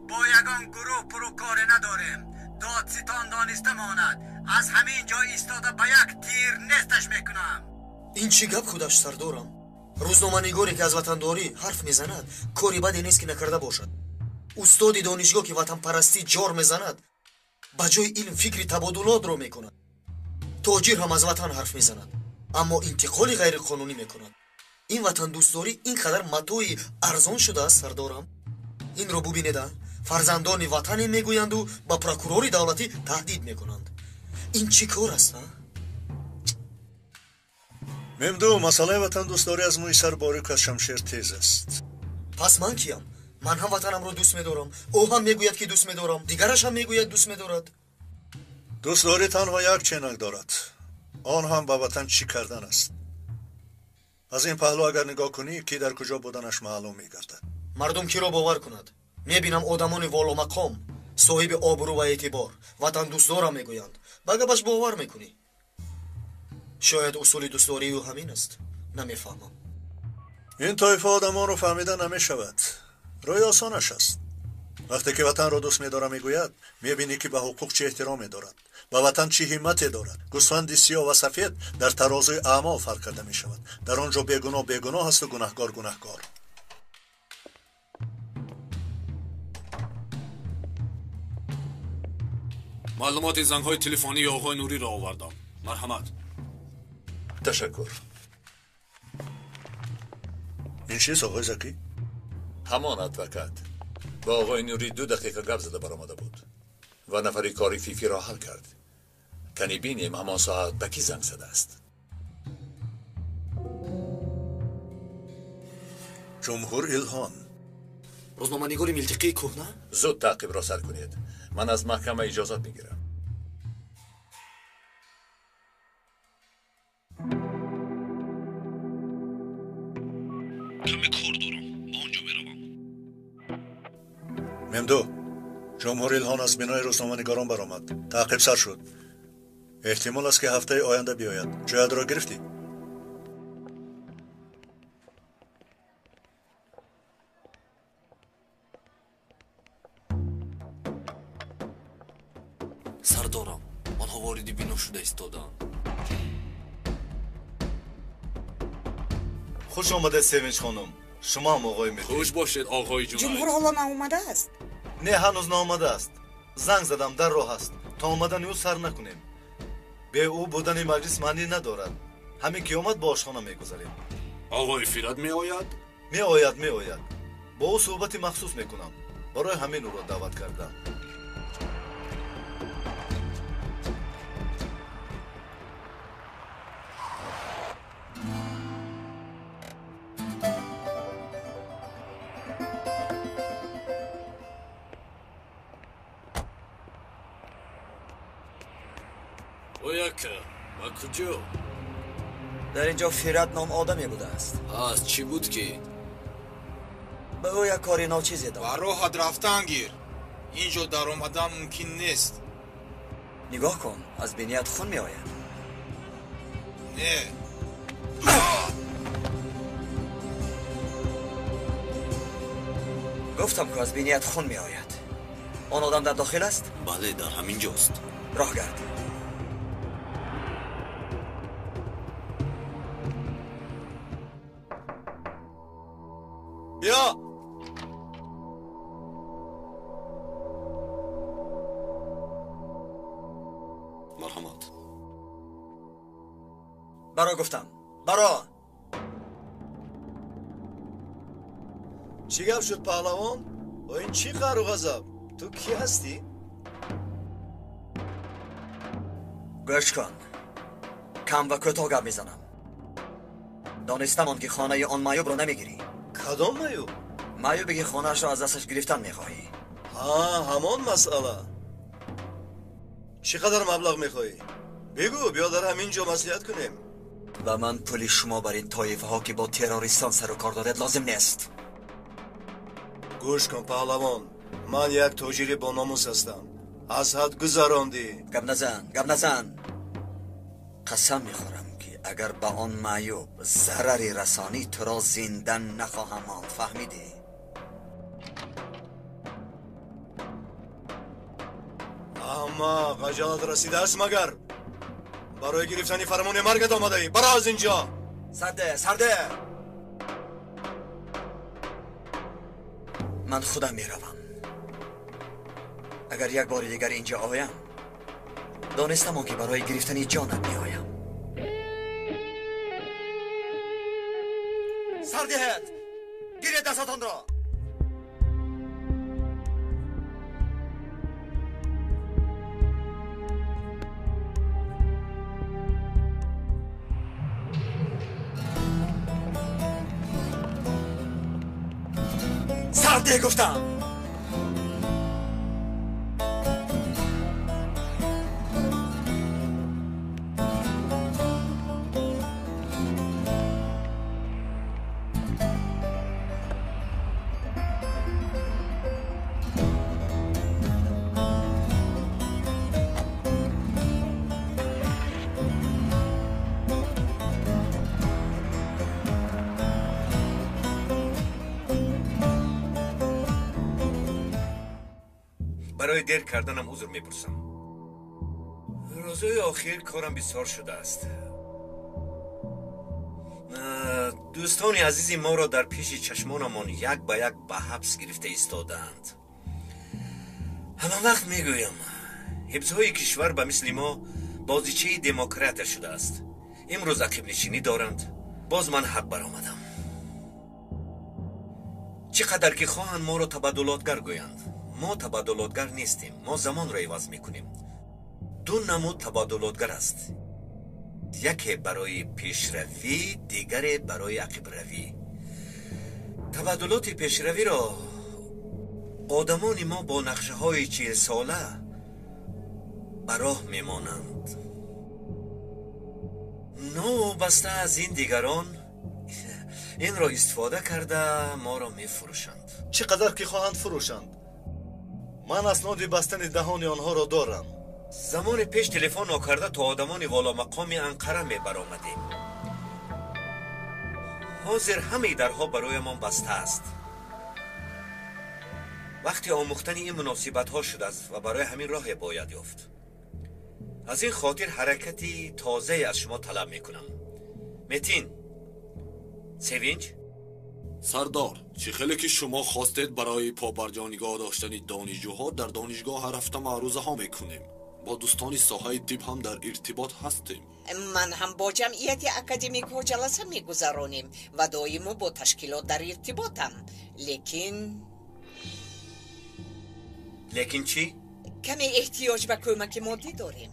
Speaker 15: Бо ягон гурӯҳ пурукоре надорем. Додситон дониста монад, аз ҳамин ҷо истода ба як тир несташ мекунам.
Speaker 5: Ин чӣ гап худаш, сардорам? Рӯзноманигоре, ки аз ватандорӣ ҳарф мезанад, кори баде нест, ки накарда бошад. Устоди донишгоҳ, ки ватанпарастӣ ҷор мезанад, ба ҷои илм фикри табодулотро мекунад. Тоҷир ҳам аз ватан ҳарф мезанад, аммо интиқоли ғайриқонунӣ мекунад. Ин ватандӯстдорӣ ин қадар матои арзон шудааст, сардорам? Инро бубинеда, фарзандони ватане мегӯянду ба прокурори давлатӣ таҳдид мекунанд. Ин чӣ кор аст, а?
Speaker 2: Мемду, масъалаи ватандӯстдорӣ аз мӯи сар борик, аз шамшер тез аст.
Speaker 5: Пас ман киям? Ман ҳам ватанамро дӯст медорам. Ӯ ҳам мегӯяд, ки дӯст медорам, дигараш ҳам мегӯяд, дӯст медорад.
Speaker 2: Дӯстдорӣ танҳо як ченак дорад, он ҳам ба ватан чӣ кардан аст. Аз ин паҳлӯ агар нигоҳ кунӣ, ки дар куҷо буданаш маълум мегардад.
Speaker 5: Мардум киро бовар кунад? Мебинам, одамони воломақом, соҳиби обрӯ ва эътибор ватандӯстдорам мегӯянд, ба гапаш бовар мекунӣ. Шояд усули дӯстдории ӯ ҳамин аст, намефаҳмам.
Speaker 2: Ин тоифа одамонро фаҳмида намешавад. Рӯи осонаш аст. Вақте ки ватанро дӯст медорам мегӯяд, мебинӣ, ки ба ҳуқуқ чӣ эҳтироме дорад, ба ватан чӣ ҳиммате дорад. Гӯсфанди сиёҳ ва сафед дар тарозуи аъмол фарқ карда мешавад. Дар он ҷо бегуноҳ бегуноҳ асту гунаҳкор гунаҳкор.
Speaker 12: Маълумоти зангҳои телефонии оғои Нуриро овардам. Марҳамат.
Speaker 2: Ташаккур. Ин чист, оғои Закӣ?
Speaker 3: Ҳамон адвокат ба оғои Нурӣ 2 дақиқа гап зада баромада буд ва нафари кори фифиро ҳал кард. Кани бинем, ҳамон соат ба кӣ занг задааст.
Speaker 2: Ҷумҳур Илҳон.
Speaker 5: Рӯзноманигори милтиқии кӯҳна?
Speaker 3: Зуд таъқибро сар кунед. Ман аз маҳкама иҷозат мегирам.
Speaker 12: Каме кор дорам, ба он ҷо меравам.
Speaker 2: Мемду, Ҷумҳур Илҳон аз бинои рӯзноманигорон баромад. Таъқиб сар шуд. Эҳтимол аст, ки ҳафтаи оянда биёяд. Ҷоятро гирифтӣ?
Speaker 12: Сардорам, онҳо вориди бино шуда истодаанд.
Speaker 16: Хуш омадед, Севинч хонум. Шумо ҳам, оғои Метин.
Speaker 12: Хуш бошед, оғои Ҷунайд.
Speaker 14: Ҷумҳур ҳоло наомадааст?
Speaker 16: Не, ҳанӯз наомадааст. Занг задам, дар роҳ аст. То омадани ӯ сар накунем. Бе ӯ будани маҷлис маънӣ надорад. Ҳамин ки омад, ба ошхона мегузарем.
Speaker 12: Оғои Фират меояд?
Speaker 16: Меояд, меояд. Бо ӯ суҳбати махсус мекунам. Барои ҳамин ӯро даъват кардам.
Speaker 12: Ба куҷо?
Speaker 11: Дар инҷо Фират ном одаме будааст.
Speaker 12: Аз чӣ буд ки?
Speaker 11: Ба ӯ як кори ночизе дод.
Speaker 17: Ба роҳат рафтан гир. Инҷо даромадан мумкин нест.
Speaker 11: Нигоҳ кун, аз биният хун меояд.
Speaker 17: Не.
Speaker 11: Гуфтам ку аз биният хун меояд. Он одам дар дохил аст?
Speaker 12: Бале, дар ҳамин ҷост.
Speaker 11: Роҳ гард.
Speaker 16: Биё!
Speaker 8: Марҳамат.
Speaker 11: Баро гуфтам. Баро!
Speaker 1: Чӣ гап шуд, паҳлавон? О ин чӣ қаҳру ғазаб? Ту кӣ ҳастӣ?
Speaker 11: Гӯш кун. Кам ва кӯтоҳ гап мезанам. Донистам он ки хонаи он маъюбро намегирӣ.
Speaker 1: Кадом маъюб?
Speaker 11: Маъюбе ки хонаашро аз дасташ гирифтан мехоҳӣ.
Speaker 1: Ҳа, ҳамон масъала. Чӣ қадар маблағ мехоҳӣ? Бигӯ, биё дар ҳамин ҷо маслиҳат кунем.
Speaker 11: Ба ман пули шумо бар ин тоифаҳо ки бо террористон сару кор доред лозим нест.
Speaker 1: Гӯш кун, паҳлавон, ман як тоҷири бономус ҳастам. Аз ҳад гузарондӣ.
Speaker 11: Гап назан, гап назан. Қасам мехӯрам ки агар ба он маъюб зараре расонӣ, туро зинда нахоҳам монд. Фаҳмидӣ?
Speaker 1: Аҳмақ, аҷалат расидааст магар? Барои гирифтани фармони маргат омадаӣ. Баро аз инҷо!
Speaker 11: Сарде, сарде! Ман худам меравам. Агар як бори дигар инҷо оям, донистам он ки барои гирифтани ҷонат меоям. Сар диҳед! Гиред дастатонро! Сар деҳ гуфтам!
Speaker 18: Барои дер карданам узр мепурсам. Рӯзҳои охир корам бисёр шудааст. Дӯстони азизи моро дар пеши чашмонамон як ба як ба ҳабс гирифта истодаанд. Ҳама вақт мегӯям, ҳибсҳои кишвар ба мисли мо бозичаи демократия шудааст. Имрӯз ақибнишинӣ доранд. Боз ман ҳақ баромадам. Чӣ қадар ки хоҳанд моро табаддулотгар гӯянд. Мо табаддулотгар нестем, мо замонро иваз мекунем. Ду намуд табаддулотгар аст. Яке барои пешравӣ, дигаре барои ақибравӣ. Табаддулоти пешравиро одамони мо бо нақшаҳои 40сола ба роҳ мемонанд. Новобаста аз ин дигарон инро истифода карда моро мефурӯшанд.
Speaker 16: Чӣ қадар ки хоҳанд фурӯшанд. Ман асноди бастани даҳони онҳоро дорам.
Speaker 18: Замони пеш телефон нокарда то одамони воломақоми Анқара мебаромадем. Ҳозир ҳамаи дарҳо бароямон баста аст. Вақти омӯхтани ин муносибатҳо шудааст ва барои ҳамин роҳе бояд ёфт. Аз ин хотир ҳаракати тозае аз шумо талаб мекунам. Метин, Севинҷ?
Speaker 8: Сардор, чӣ хеле ки шумо хостед барои побарҷо нигоҳ доштани донишҷӯҳо дар донишгоҳ ҳар ҳафта маърузаҳо мекунем. Бо дӯстони соҳаи тиб ҳам дар иртибот ҳастем.
Speaker 9: Ман ҳам бо ҷамъияти академикҳо ҷаласа мегузаронем ва доимо бо ташкилот дар иртиботам. Лекин
Speaker 18: Лекин чӣ?
Speaker 9: Каме эҳтиёҷ ба кӯмаки моддӣ дорем.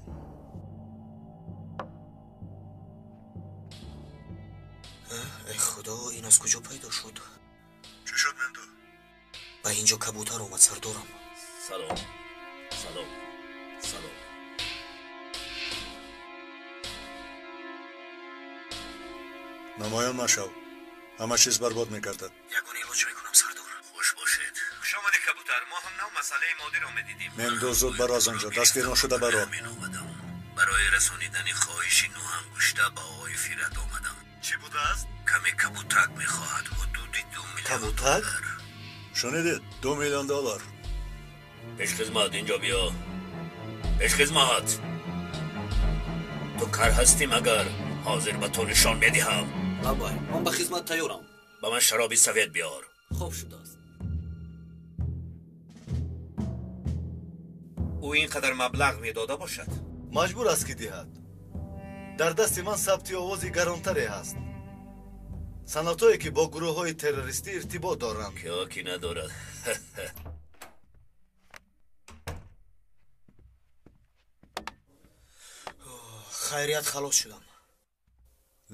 Speaker 5: Эй худо, ин аз куҷо пайдо шуд?
Speaker 2: Чӣ шуд, Мемду?
Speaker 5: Ба инҷо кабутар омад, сардорам.
Speaker 18: Салом, салом, салом.
Speaker 2: Намоён машав, ҳама чиз барбод мегардад.
Speaker 5: Ягон илоҷ мекунам, сардор.
Speaker 18: Хуш бошед. Хуш омадӣ, кабутар. Мо ҳам нав масъалаи моддиро медидем.
Speaker 2: Мемду, зуд баро аз он ҷо, дастгир нашуда баро.
Speaker 18: Омадам барои расонидани хоҳиши нӯҳангушта ба оғои Фират омадам.
Speaker 16: Чӣ будааст?
Speaker 18: Каме кабутак мехоҳад, ҳудуди 2 миллион.
Speaker 16: Кабутак?
Speaker 2: Шунидед, 2 миллион доллар.
Speaker 18: Пешхизмат, инҷо биё. Пешхизмат, ту кар ҳастӣ магар? Ҳозир ба ту нишон медиҳам.
Speaker 5: Бабай, ман ба хизмат тайёрам.
Speaker 18: Ба ман шароби совет биёр.
Speaker 5: Хоб шудааст.
Speaker 18: Ӯ ин қадар маблағ медода бошад?
Speaker 16: Маҷбур аст ки диҳад. Дар дасти ман сабти овози гаронтаре ҳаст. Санадҳое ки бо гурӯҳҳои террористӣ иртибот доранд.
Speaker 18: Киё ки надорад.
Speaker 5: Хайрият, халос шудам.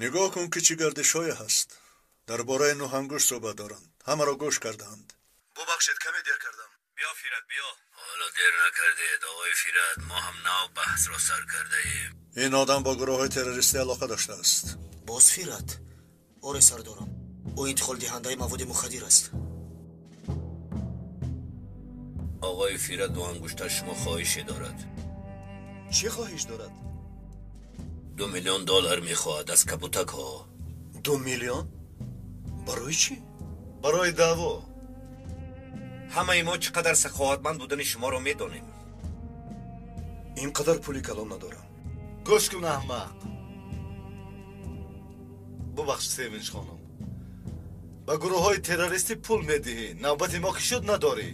Speaker 2: Нигоҳ кун ки чӣ гардишҳое ҳаст. Дар бораи нӯҳангушт суҳбат доранд. Ҳамаро гӯш кардаанд.
Speaker 16: Бубахшед, каме дер кардам.
Speaker 18: Биё, Фират, биё. Ҳоло дер накардед, оғои Фират. Мо ҳам нав баҳсро сар кардаем.
Speaker 2: Ин одам бо гурӯҳҳои террористӣ алоқа доштааст.
Speaker 5: Боз Фират? Оре, сардорам. Ӯ интиқолдиҳандаи маводи мухаддир аст.
Speaker 18: Оғои Фират дуангушта шумо хоҳише дорад.
Speaker 16: Чӣ хоҳиш дорад?
Speaker 18: 2 миллион доллар мехоҳад аз кабутакҳо.
Speaker 1: 2 миллион? Барои чӣ?
Speaker 16: Барои даъво.
Speaker 18: Ҳамаи мо чӣ қадар саховатманд будани шуморо медонем.
Speaker 1: Ин қадар пули калон надорам.
Speaker 16: Гӯш кун, аҳмақ. Бубахш, Севинч хонум. Ба гурӯҳҳои террористӣ пул медиҳӣ, навбати мо ки шуд надорӣ.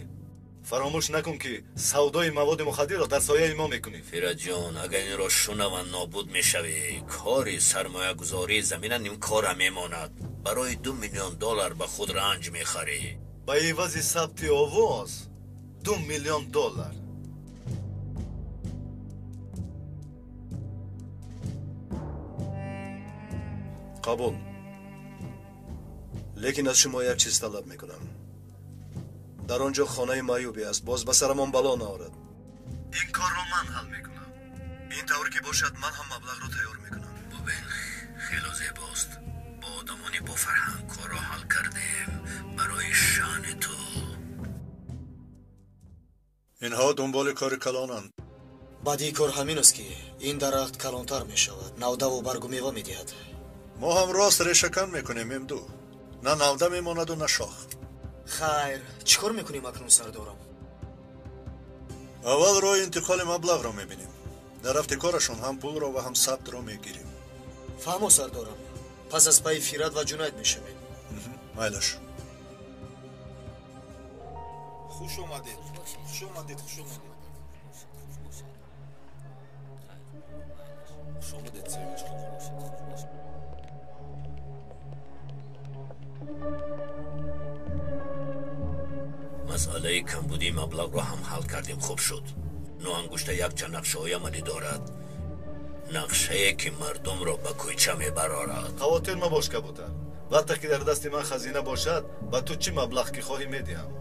Speaker 16: Фаромӯш накун ки савдои маводи мухаддирро дар сояи мо мекунӣ.
Speaker 18: Фиратҷон, агар инро шунаванд нобуд мешавӣ. Кори сармоягузории замина нимкора мемонад. Барои 2 миллион доллар ба худ ранҷ мехарӣ.
Speaker 16: Ба ивази сабти овоз 2 миллион доллар.
Speaker 1: Қабул. Лекин аз шумо як чиз талаб мекунам. Дар он ҷо хонаи маъюбе аст, боз ба сарамон бало наорад. Ин корро ман ҳал мекунам. Ин тавр ки бошад, ман ҳам маблағро тайёр мекунам.
Speaker 18: Бубин, хело зебост. Бо одамони бофарҳанг корро ҳал кардем барои шаъни ту.
Speaker 2: Инҳо дунболи кори калонанд.
Speaker 5: Баъди кор ҳамин аст ки ин дарахт калонтар мешавад, навдаву баргу мева медиҳад.
Speaker 2: Мо ҳам рост решакан мекунем, Мемду. На навда мемонаду на шох.
Speaker 5: Хайр, чӣ кор мекунем акнун, сардорам?
Speaker 2: Аввал роҳи интиқоли маблағро мебинем. Дар рафти корашон ҳам пулро ва ҳам сабтро мегирем.
Speaker 5: Фаҳмо, сардорам. Пас аз пайи Фират ва Ҷунайд мешавем.
Speaker 2: Майлаш.
Speaker 17: Хуш омадед. Хуш омадед, хуш омадед.
Speaker 8: Хуш омадед, Севинч хонум.
Speaker 18: Масъалаи камбудии маблағро ҳам ҳал кардем, хуб шуд. Нӯҳангушта якчанд нақшаҳои амалӣ дорад. Нақшае ки мардумро ба кӯча мебарорад.
Speaker 16: Хавотир мабош, кабутар. Вақте ки дар дасти ман хазина бошад, ба ту чӣ маблағ ки хоҳӣ медиҳам.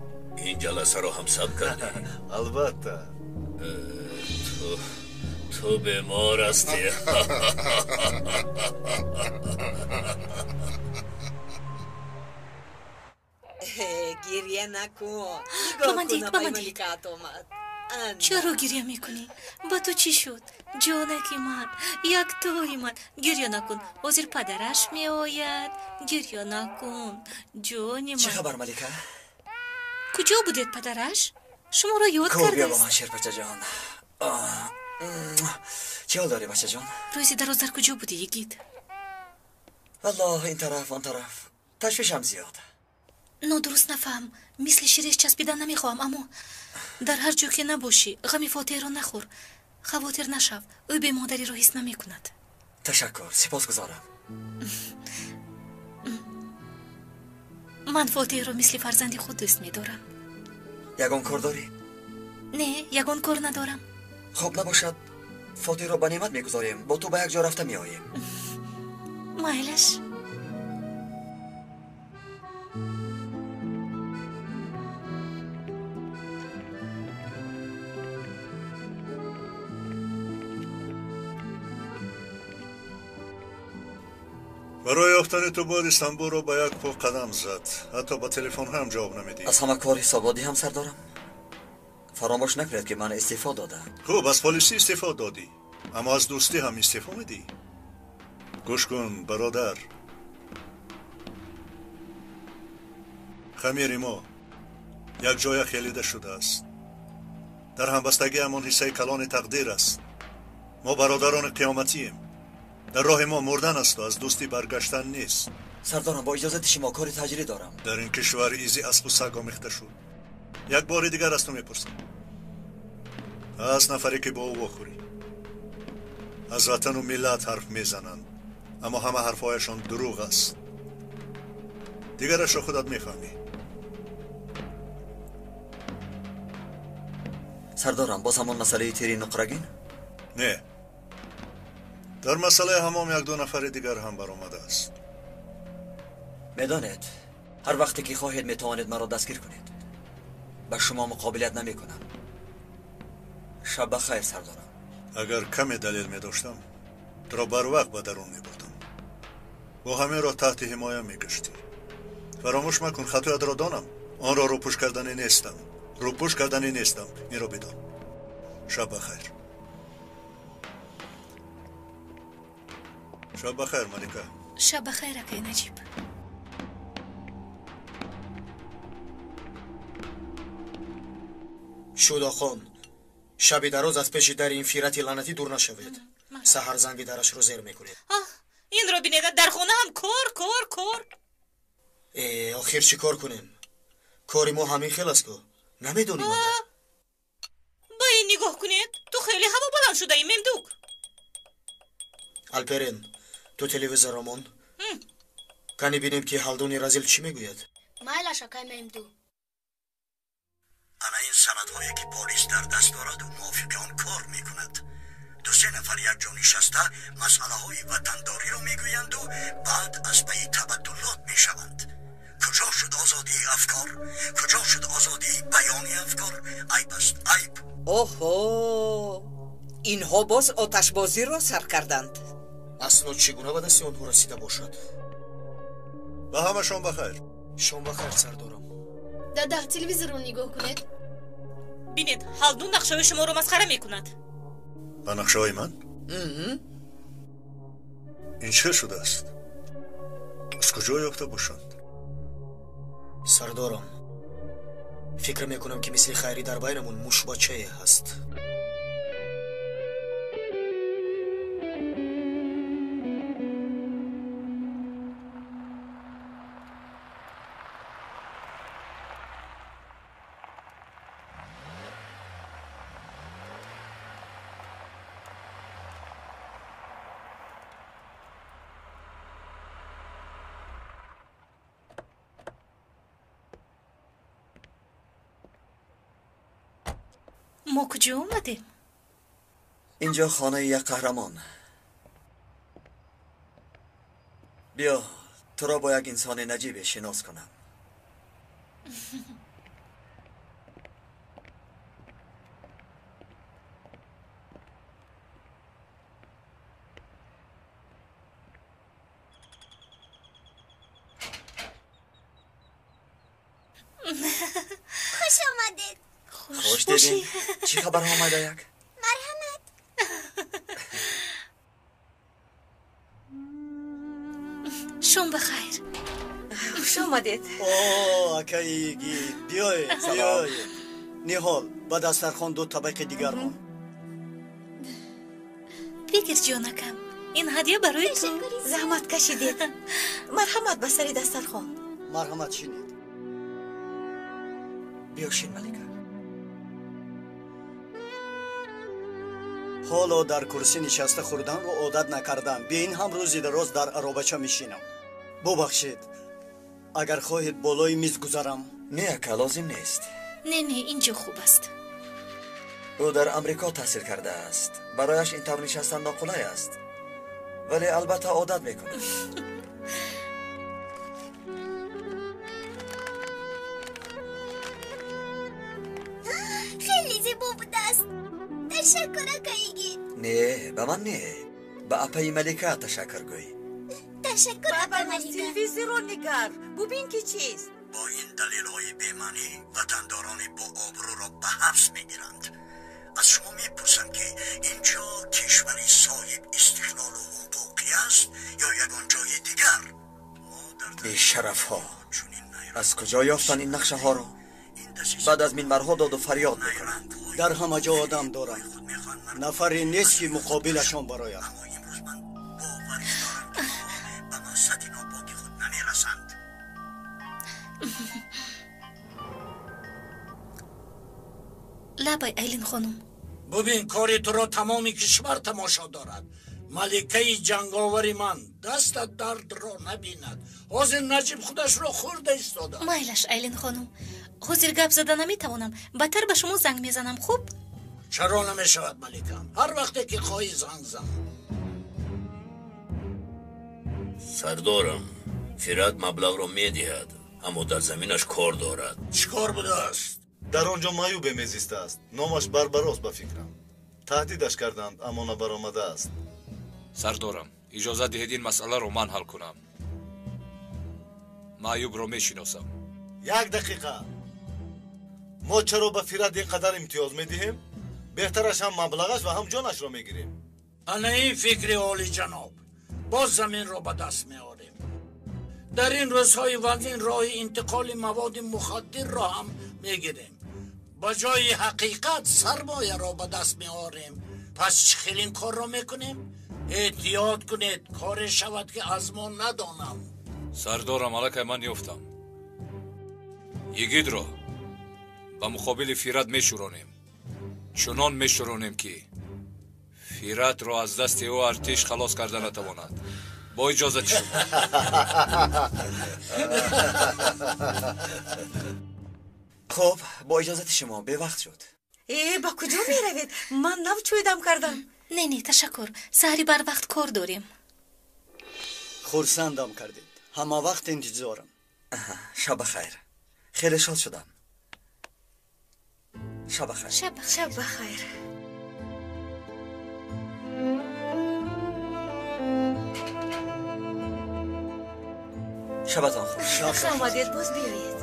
Speaker 18: Ин ҷаласаро ҳам сабт кардӣ?
Speaker 16: Албатта.
Speaker 18: Ту бемор ҳастӣ.
Speaker 9: Гирья накун.
Speaker 6: Ба ман дид, ба ман дид. Чаро гирья мекунӣ? Ба ту чӣ шуд? Ҷонаки ман, яктои ман. Гирья накун. Ҳозир падараш меояд. Гирья накун. Ҷони ман.
Speaker 11: Чӣ хабар, Малика?
Speaker 6: Куҷо будед, падараш? Шуморо ёд
Speaker 11: Ко, биё ба
Speaker 6: кардааст.
Speaker 11: ман, шербачаҷон. Чӣ ҳол дорӣ, бачаҷон?
Speaker 6: Рӯзи дароз дар куҷо будӣ, йигит?
Speaker 11: Валлоҳ, ин тараф, он тараф. Ташвишам зиёд.
Speaker 6: Нодуруст нафаҳм. Мисли ширеш часпидан намехоҳам, аммо дар ҳар ҷо ки набошӣ, ғами Фотеҳро нахӯр. Хавотир нашав, ӯ бемодариро ҳис намекунад.
Speaker 11: Ташаккур, сипосгузорам.
Speaker 6: Ман Фотеҳро мисли фарзанди худ дӯст медорам.
Speaker 11: Ягон кор дорӣ?
Speaker 6: Не, ягон кор надорам.
Speaker 11: Хоб набошад, Фотеҳро ба неъмат мегузорем, бо ту ба як ҷо рафта меоем.
Speaker 6: Майлаш.
Speaker 2: Барои ёфтани ту бояд Истанбулро ба як по қадам зад. Ҳатто ба телефонҳоям ҷавоб намедиҳӣ.
Speaker 11: Аз ҳама кор ҳисободӣ ҳам сар дорам. Фаромӯш накунед, ки ман истеъфо додам.
Speaker 2: Хуб, аз полисӣ истеъфо додӣ, аммо аз дӯстӣ ҳам истеъфо медиҳӣ. Гӯш кун, бародар. Хамири мо як ҷоя хелида шудааст. Дар ҳамбастагиамон ҳиссаи калони тақдир аст. Мо бародарони қиёматием. Дар роҳи мо мурдан асту аз дӯстӣ баргаштан нест.
Speaker 11: Сардорам, бо иҷозати шумо кори таҷрӣ дорам.
Speaker 2: Дар ин кишвар изи аспу саг омехта шуд. Як бори дигар аз ту мепурсам. Ҳаст нафаре, ки бо ӯ вохӯрӣ. Аз ватану миллат ҳарф мезананд, аммо ҳама ҳарфҳояшон дурӯғ аст. Дигарашро худат мефаҳмӣ.
Speaker 11: Сардорам, боз ҳамон масъалаи тири нуқрагин?
Speaker 2: Не. Дар масъалаи ҳамом як-ду нафари дигар ҳам баромадааст.
Speaker 11: Медонед, ҳар вақте ки хоҳед метавонед маро дастгир кунед. Ба шумо муқобилят намекунам. Шаб ба хайр, сардорам.
Speaker 2: Агар каме далел медоштам, туро барвақт ба дарун мебурдам. Бо ҳаминро таҳти ҳимоя мегаштӣ. Фаромӯш макун, хатоятро донам. Онро рӯпӯш карданӣ нестам. Рӯпӯш карданӣ нестам. Инро бидон. Шаб ба хайр. Шаб ба хайр, Малика.
Speaker 6: Шаб ба хайр, акай Наҷиб.
Speaker 19: Шудохон, шаби дароз аз пеши дари ин фирати лаънатӣ дур нашавед. Саҳар занги дарашро зер мекунед.
Speaker 6: Инро бинед, дар хона ҳам кор, кор, кор.
Speaker 19: Э, охир чӣ кор кунем? Кори мо ҳамин хел аст ку. Намедонӣ магар?
Speaker 6: Ба ин нигоҳ кунед, ту хеле ҳаво баланд шудаӣ, Мемдук.
Speaker 19: Алперен, ту телевизорро мон. Кани бинем, ки ҳалдуни разил чӣ мегӯяд.
Speaker 10: Майлаш, акай Мемду.
Speaker 15: Ана ин санадҳое, ки полис дар даст дораду мувофиқи он кор мекунад. Ду-се нафар якҷо нишаста масъалаҳои ватандориро мегӯянду баъд аз пайи табаддулот мешаванд. Куҷо шуд озодии афкор? Куҷо шуд озодии баёни афкор? Айб аст, айб.
Speaker 9: Оҳо, инҳо боз оташбозиро сар карданд.
Speaker 19: Аснод чӣ гуна ба дасти онҳо расида бошад?
Speaker 2: Ба ҳама шом ба хайр.
Speaker 19: Шом ба хайр, сардорам.
Speaker 10: Дада, телевизорро нигоҳ кунед.
Speaker 6: Бинед, ҳалдун нақшаҳои шуморо масхара мекунад.
Speaker 2: Ба нақшаҳои ман? Ин чӣ шудааст? Аз куҷо ёфта бошанд?
Speaker 19: Сардорам, фикр мекунам, ки мисли хайрӣ дар байнамон мушбачае ҳаст.
Speaker 6: Мо куҷо омадем?
Speaker 11: Инҷо хонаи як қаҳрамон. Биё, туро бо як инсони наҷибе шинос кунам.
Speaker 10: Хуш омадед.
Speaker 11: Хуш дидем. Чӣ хабар омада як?
Speaker 10: Марҳамат.
Speaker 6: Шом ба хайр.
Speaker 20: Хуш омадед.
Speaker 1: О, акаи йигит, биёед, биёед. Ниҳол, ба дастархон ду табақи дигар мон.
Speaker 6: Бигир, ҷонакам, ин ҳадя барои ту.
Speaker 20: Заҳмат кашидед. Марҳамат ба сари дастархон.
Speaker 1: Марҳамат, шинед.
Speaker 11: Биё шин, Малика.
Speaker 1: Ҳоло дар курсӣ нишаста хӯрданро одат накардам. Бе ин ҳам рӯзи дароз дар аробача мешинам. Бубахшед, Агар хоҳед болои миз гузарам.
Speaker 11: Не ака, лозим нест.
Speaker 6: Не, не, инҷо хуб аст.
Speaker 11: Ӯ дар Амрико таҳсил кардааст. Барояш ин тавр нишастан ноқулай аст. Вале албатта одат мекунад.
Speaker 10: Хеле зебо будааст. Ташаккур, ака Йигит.
Speaker 11: Не, ба ман не. Ба апаи Малика ташаккур гӯй.
Speaker 10: Ташаккур, апаи Малика.
Speaker 20: Телевизорро нигар. Бубин ки чист.
Speaker 15: Бо ин далелҳои бемаънӣ ватандорони бо обрӯро ба ҳабс мегиранд. Аз шумо мепурсам, ки инҷо кишвари соҳиб истиқлолу ҳуқуқӣ аст ё ягон ҷои дигар?
Speaker 11: Бешарафҳо аз куҷо ёфтанд ин нақшаҳоро? Баъд аз минбарҳо доду фарёд мекунанд.
Speaker 1: Дар ҳама ҷо одам доранд. Нафаре нест, ки муқобилашон барояд.
Speaker 15: Ба мақсади нопоки худ намерасанд.
Speaker 6: Лабай, Айлин хонум.
Speaker 4: Бубин, кори туро тамоми кишвар тамошо дорад. Маликаи ҷанговари ман дастат дардро набинад. Ҳозир Наҷиб худашро хӯрда истода.
Speaker 6: Майлаш, Айлин хонум. Ҳозир гап зада наметавонам. Баъдтар ба шумо занг мезанам, хуб?
Speaker 4: Чаро намешавад, маликам? Ҳар вақте ки хоҳӣ занг зан.
Speaker 18: Сардорам, Фират маблағро медиҳад, аммо дар заминаш кор дорад.
Speaker 4: Чӣ кор будааст?
Speaker 16: Дар он ҷо маъюбе мезистааст. Номаш Барбарос ба фикрам. Таҳдидаш карданд, аммо набаромадааст.
Speaker 12: Сардорам, иҷозат диҳед ин масъаларо ман ҳал кунам. Маъюбро мешиносам.
Speaker 16: Як дақиқа. Мо чаро ба Фират ин қадар имтиёз медиҳем? Беҳтараш ҳам маблағаш ва ҳам ҷонашро мегирем.
Speaker 4: Ана ин фикри олиҷаноб. Боз заминро ба даст меорем. Дар ин рӯзҳои вазин роҳи интиқоли маводи мухаддирро ҳам мегирем. Ба ҷои ҳақиқат сармояро ба даст меорем. Пас чӣ хел ин корро мекунем? Эҳтиёт кунед, коре шавад, ки аз мо надонам.
Speaker 12: Сардорам, аллакай ман ёфтам. Йигитро ба муқобили Фират мешӯронем. Чунон мешӯронем, ки Фиратро аз дасти ӯ артиш халос карда натавонад. Бо иҷозати шумо.
Speaker 11: Хуб, бо иҷозати шумо, бевақт шуд.
Speaker 20: Э, ба куҷо меравед? Ман нав чӯйдам кардам.
Speaker 6: Не, не, ташаккур. Саҳари барвақт кор дорем.
Speaker 1: Хурсандам кардед. Ҳама вақт интизорам.
Speaker 11: Шаб бахайр. Хеле шод шудам. Шаб бахайр.
Speaker 20: Шаб бахайр.
Speaker 11: Шабатон хуш.
Speaker 20: Хуш омадед, боз биёед.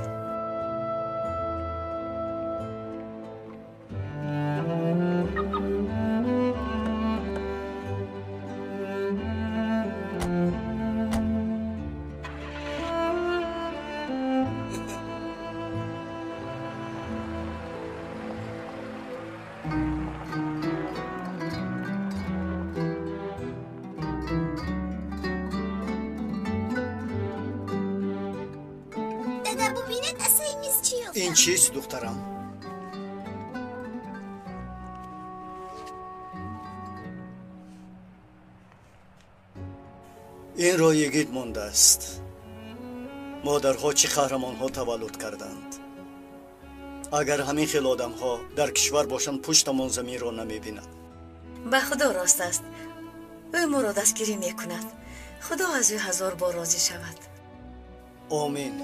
Speaker 1: Ин чист, духтарам? Инро йигит мондааст. Модарҳо чӣ қаҳрамонҳо таваллуд карданд. Агар ҳамин хел одамҳо дар кишвар бошанд, пуштамон заминро намебинад.
Speaker 20: Ба худо рост аст. Ӯ моро дастгирӣ мекунад. Худо аз ӯ ҳазор бор розӣ шавад.
Speaker 1: Омин.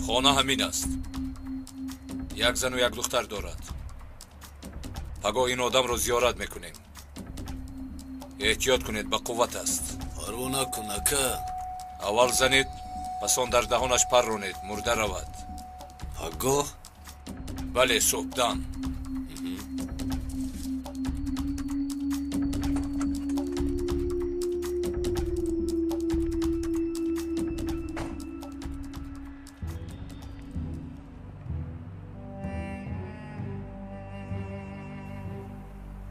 Speaker 12: Хона ҳамин аст. Як зану як духтар дорад. Пагоҳ ин одамро зиёрат мекунем. Эҳтиёт кунед, ба қувват аст.
Speaker 8: Парво накун, ака.
Speaker 12: Аввал занед, пас он дар даҳонаш пар ронед, мурда равад.
Speaker 8: Пагоҳ?
Speaker 12: Бале, субҳдам.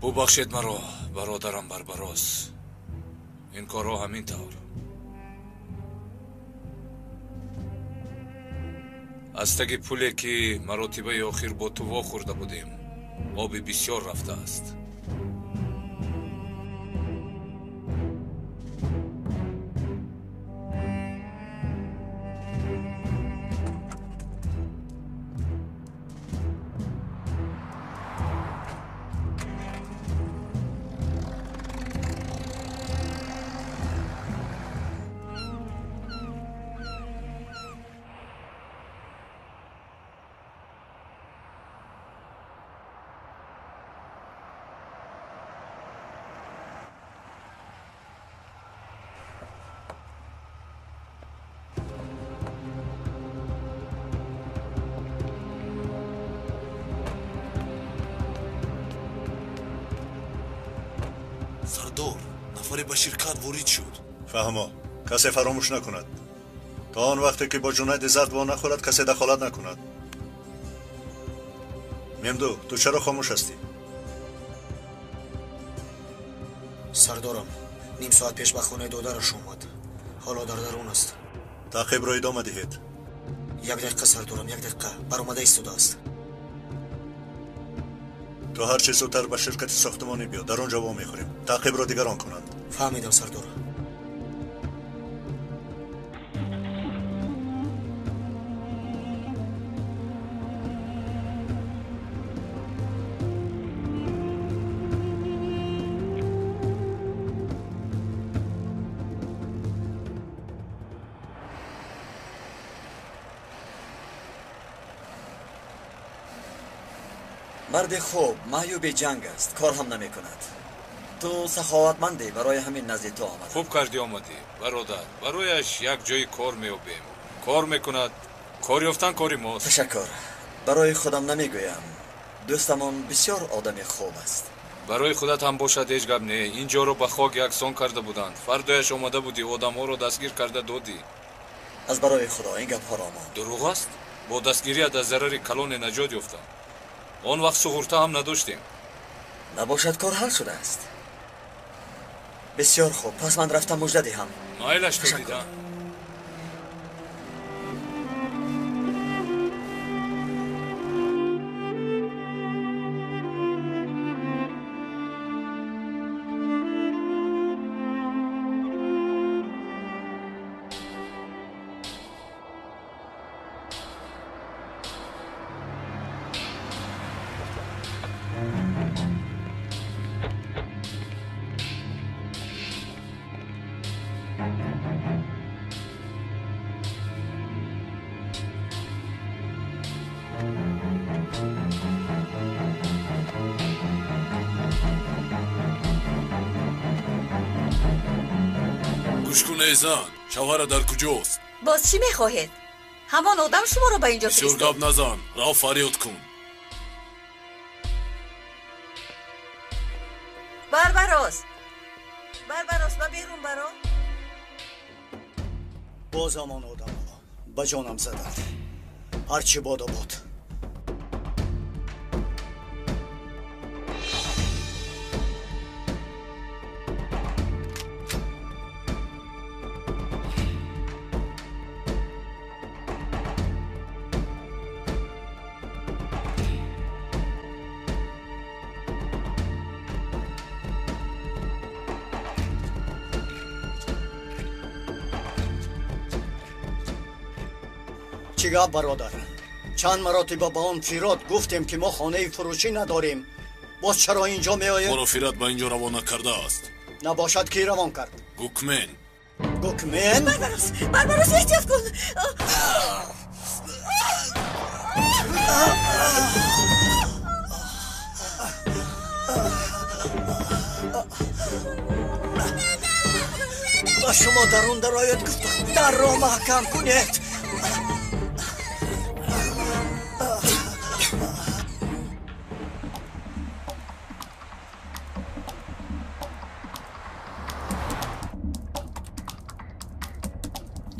Speaker 12: Бубахшед маро, бародарам Барбарос. Ин корҳо ҳамин тавр. Аз таги пуле ки маротибаи охир бо ту вохӯрда будем, оби бисёр рафтааст.
Speaker 13: Сардор, нафаре ба ширкат ворид шуд.
Speaker 2: Фаҳмо, касе фаромӯш накунад. То он вақте ки бо Ҷунайди зард во нахӯрад, касе дахолат накунад. Мемду, ту чаро хомӯш ҳастӣ?
Speaker 19: Сардорам, ним соат пеш ба хонаи додараш омад. Ҳоло дар дарун аст.
Speaker 2: Таъқибро идома диҳед.
Speaker 19: Як дақиқа, сардорам, як дақиқа. Баромада истодааст.
Speaker 2: Ту ҳарчи зудтар ба ширкати сохтмонӣ биё, дар он ҷо вомехӯрем. Таъқибро дигарон кунанд.
Speaker 19: Фаҳмидам, сардор.
Speaker 11: Марди хуб маъюби ҷанг аст, кор ҳам намекунад. Ту саховатмандӣ, барои ҳамин назди ту омадам.
Speaker 12: Хуб кардӣ омадӣ, бародар. Барояш як ҷои кор меёбем. Кор мекунад. Кор ёфтан кори мост.
Speaker 11: Ташаккур. Барои худам намегӯям. Дӯстамон бисёр одами хуб аст.
Speaker 12: Барои худат ҳам бошад ҳеҷ гап не. Ин ҷоро ба хок яксон карда буданд. Фардояш омада будӣ, одамҳоро дастгир карда додӣ.
Speaker 11: Аз барои худо ин гапҳоро мон.
Speaker 12: Дурӯғ аст? Бо дастгирият аз зарари калоне наҷот ёфтам. Он вақт суғурта ҳам надоштем.
Speaker 11: Набошад, кор ҳал шудааст. Бисёр хуб, пас ман рафтам мужда диҳам.
Speaker 12: Майлаш то дидам.
Speaker 13: Гӯш кун, эй зан, шавҳара дар куҷост?
Speaker 20: Боз чӣ мехоҳед? Ҳамон одам шуморо ба инҷо
Speaker 13: Бисёр
Speaker 20: фиристод.
Speaker 13: гап назан, рав фарёд кун.
Speaker 20: Барбарос, Барбарос, ба берун баро.
Speaker 1: Боз ҳамон одамҳо ба ҷонам заданд. Ҳарчи бодо бод. Чӣ гап, бародар? Чанд маротиба ба он Фирот гуфтем, ки мо хонаи фурӯшӣ надорем. Боз чаро инҷо меоед?
Speaker 13: Моро Фират ба инҷо равона кардааст.
Speaker 1: Набошад, кӣ равон кард?
Speaker 13: Гукмен.
Speaker 1: Гукмен?
Speaker 20: Барбарос, Барбарос, эҳтиёт кун.
Speaker 1: Ба шумо дарун дарояд гуфтам, дарро маҳкам кунед.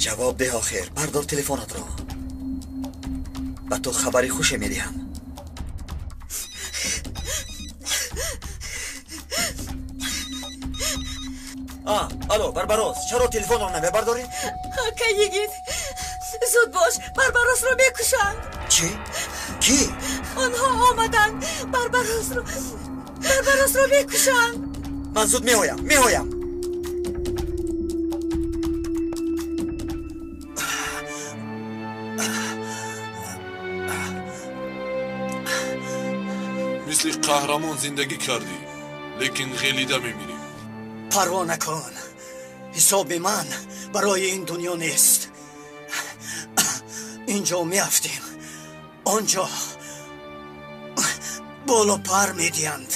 Speaker 11: Ҷавоб деҳ охир, бардор телефонатро. Ба ту хабари хуше медиҳам. Алло, Барбарос, чаро телефонро намебардорӣ?
Speaker 20: Ака йигит, Зуд бош, Барбаросро мекушанд.
Speaker 11: Чӣ? Кӣ?
Speaker 20: Онҳо омаданд. Барбаросро мекушанд.
Speaker 11: Ман зуд меоям, меоям.
Speaker 13: Мисли қаҳрамон зиндагӣ кардӣ, лекин ғелида мемирӣ.
Speaker 1: Парво накун, ҳисоби ман барои ин дунё нест. Инҷо меафтем, онҷо боло пар медиҳанд.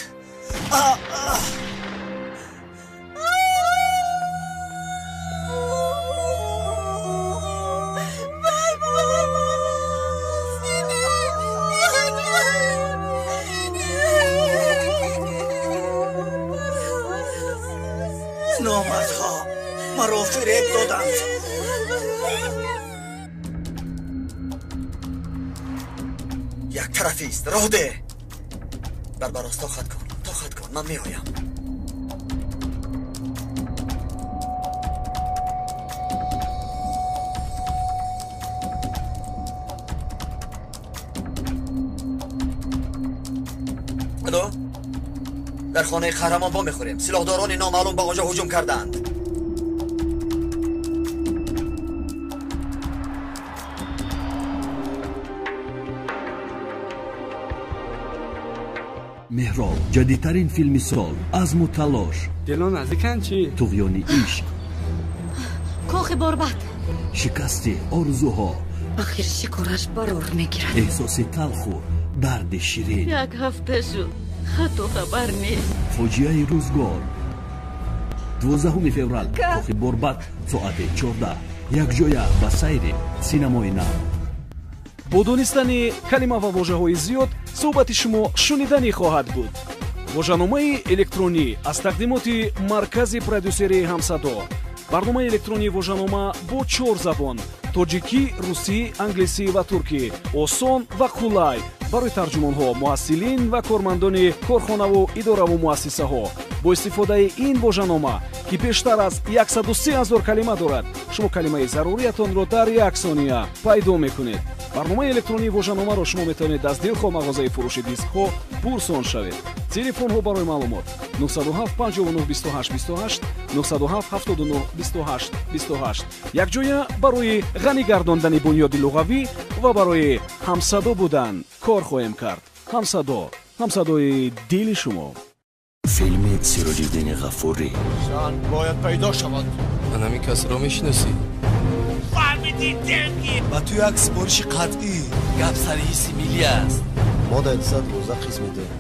Speaker 1: Номардҳо маро фиреб доданд.
Speaker 11: Як тарафист, роҳ деҳ. Барбарос, тоқат кун, тоқат кун, ман меоям. Алло, дар хонаи қаҳрамон вомехӯрем. Силоҳдорони номаълум ба он ҷо ҳуҷум карданд.
Speaker 21: Меҳроб, ҷадидтарин филми сол, азму талош,
Speaker 22: дилон наздиканд чӣ?
Speaker 21: Туғёни ишқ,
Speaker 6: кохи борбад,
Speaker 21: шикасти орзуҳо,
Speaker 20: ахир шикораш барор мегирад,
Speaker 21: эҳсоси талху дарди ширин.
Speaker 23: Як ҳафта шуд, хату хабар нест.
Speaker 21: Фоҷиаи рӯзгор. 12 феврал, кохи борбад, соати 14. Якҷоя ба сайри синамои нав.
Speaker 24: Бо донистани калима ва вожаҳои зиёд суҳбати шумо шуниданӣ хоҳад буд. Вожаномаи электронӣ аз тақдимоти маркази продюсерии ҳамсадо. Барномаи электронии вожанома бо 4 забон: тоҷикӣ, русӣ, англисӣ ва туркӣ. Осон ва қулай барои тарҷумонҳо, муҳассилин ва кормандони корхонаву идораву муассисаҳо. Бо истифодаи ин вожанома, ки бештар аз 103 000 калима дорад, шумо калимаи заруриятонро дар як сония пайдо мекунед. Барномаи электронии вожаномаро шумо метавонед аз дилхоҳ мағозаи фурӯши дискҳо пурсон шавед. Телефонҳо барои маълумот 907 59 28 28, 907 79 28 28. Якҷоя барои ғанӣ гардондани бунёди луғавӣ ва барои ҳамсадо будан кор хоҳем кард. Ҳамсадо, ҳамсадои дили шумо.
Speaker 21: Филми Сироҷиддини Ғафурӣ.
Speaker 17: Зан бояд пайдо шавад.
Speaker 25: Ман ҳамин касро мешиносӣ?
Speaker 5: Ба ту як супориши қатъӣ. Гап сари ҳисси миллӣ аст.
Speaker 26: Мо дар 212 қисм медиҳем.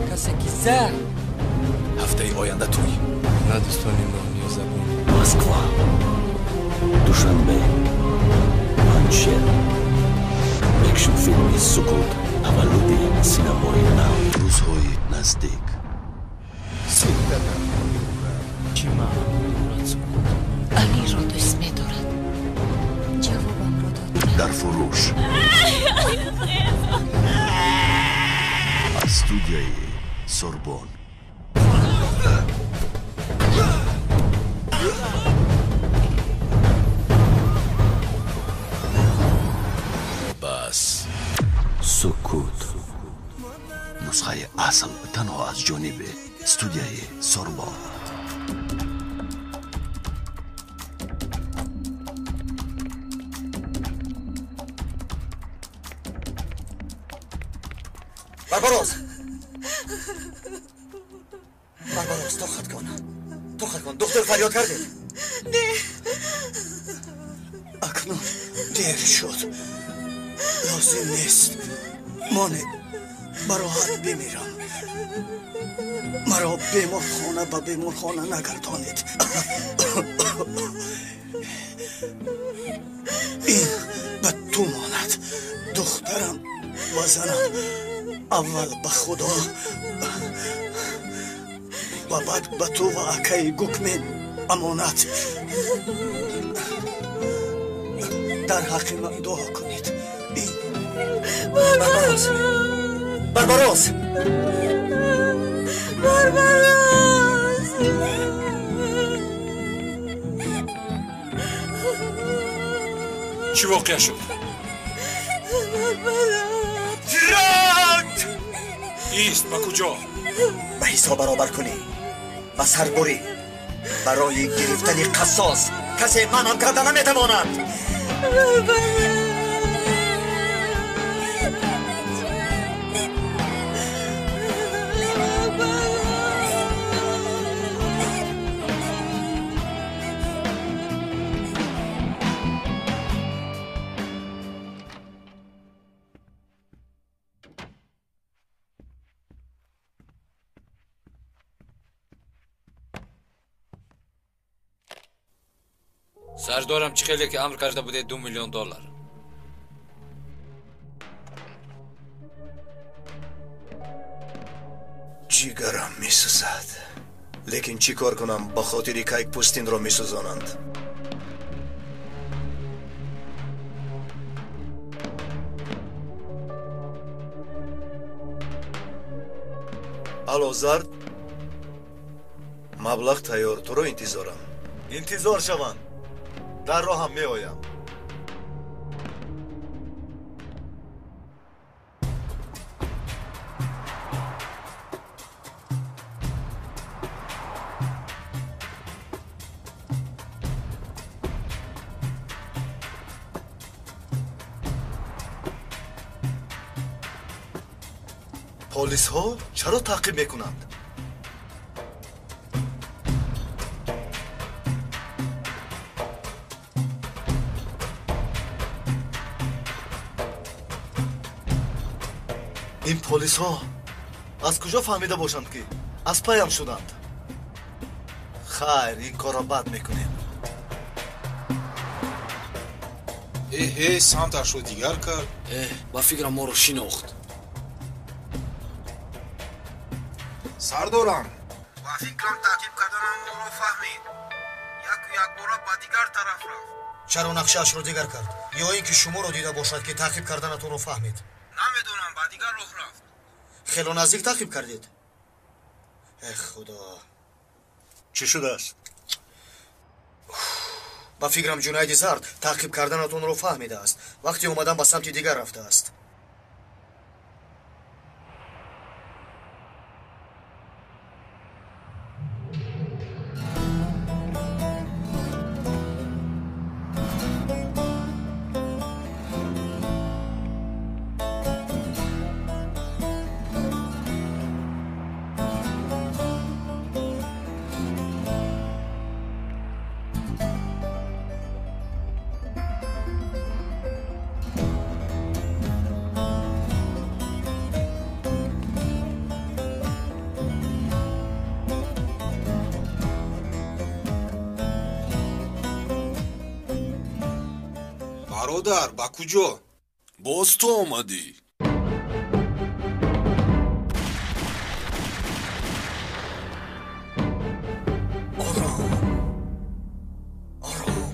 Speaker 25: Касе ки зад.
Speaker 7: Ҳафтаи оянда туй.
Speaker 25: На дӯстони мо ниёзабон.
Speaker 21: Москва, Душанбе, Панҷшер. Экшн филми Сукут, таваллуди синамои нав. Рӯзҳои наздик.
Speaker 25: Чӣ маъно дорад сукут?
Speaker 6: Алиро дӯст медорад. Ҷавобамро дод.
Speaker 21: Дар фурӯш аз студияи Сорбон. Бас. Сукут. Нусхаи асл танҳо аз ҷониби студияи Сорбон.
Speaker 11: Барбарос! Барбарос, тоқат кун. Тоқат кун. Духтур фарёд кардед?
Speaker 20: Не.
Speaker 1: Акнун дер шуд. Лозим нест. Монед, ба роҳат бимирам. Маро беморхона ба беморхона нагардонед. Ин ба ту монад. Духтарам ва занам аввал ба Худо ва баъд ба ту ва акаи Гукмен амонат. Дар ҳаққи ман дуо кунед. Ин
Speaker 11: Барбарос! Барбарос!
Speaker 20: Барбарос!
Speaker 12: Чӣ воқеа шуд?
Speaker 11: Теракт!
Speaker 12: Ист, ба куҷо?
Speaker 11: Ба ҳисоб баробар кунӣ, ба сарбурӣ. Барои гирифтани қассос касе манъам карда наметавонад.
Speaker 12: Сардорам, чӣ хеле ки амр карда будед, 2 миллион доллар.
Speaker 1: Ҷигарам месӯзад, лекин чӣ кор кунам? Ба хотири кайк пӯстинро месӯзонанд. Алло, Зард, маблағ тайёр, туро интизорам.
Speaker 16: Интизор шаванд, дар роҳам меоям. Полисҳо чаро таъқиб мекунанд? Ин полисҳо аз куҷо фаҳмида бошанд, ки аз паям шуданд? Хайр, ин корро бад мекунем.
Speaker 17: Эҳе, самташро дигар кард.
Speaker 8: Эҳ, ба фикрам моро шинохт.
Speaker 17: Сардорам, ба фикрам таъқиб карданам моро фаҳмид. Яку якбора ба дигар тараф рафт.
Speaker 19: Чаро нақшаашро дигар кард? Ё ин ки шуморо дида бошад, ки таъқиб карданатонро фаҳмид?
Speaker 17: Намедонам, ба дигар роҳ рафт.
Speaker 19: Хело наздик таъқиб кардед? Эх, худо!
Speaker 2: Чӣ шудааст?
Speaker 19: Ба фикрам Ҷунайди Зард таъқиб карданатонро фаҳмидааст. Вақте омадан ба самти дигар рафтааст.
Speaker 17: Бародар, ба куҷо?
Speaker 13: Боз ту омадӣ.
Speaker 11: Ором, ором.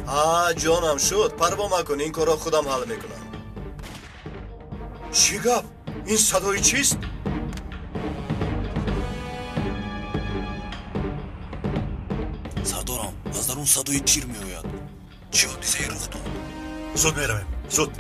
Speaker 1: А, ҷонам шуд, парво макун, ин корро худам ҳал мекунам. Чӣ гап? Ин садои чист?
Speaker 8: Сардорам, аз дарун садои тир меояд. Чӣ ҳодисае рух дод?
Speaker 2: Зуд меравем, зуд.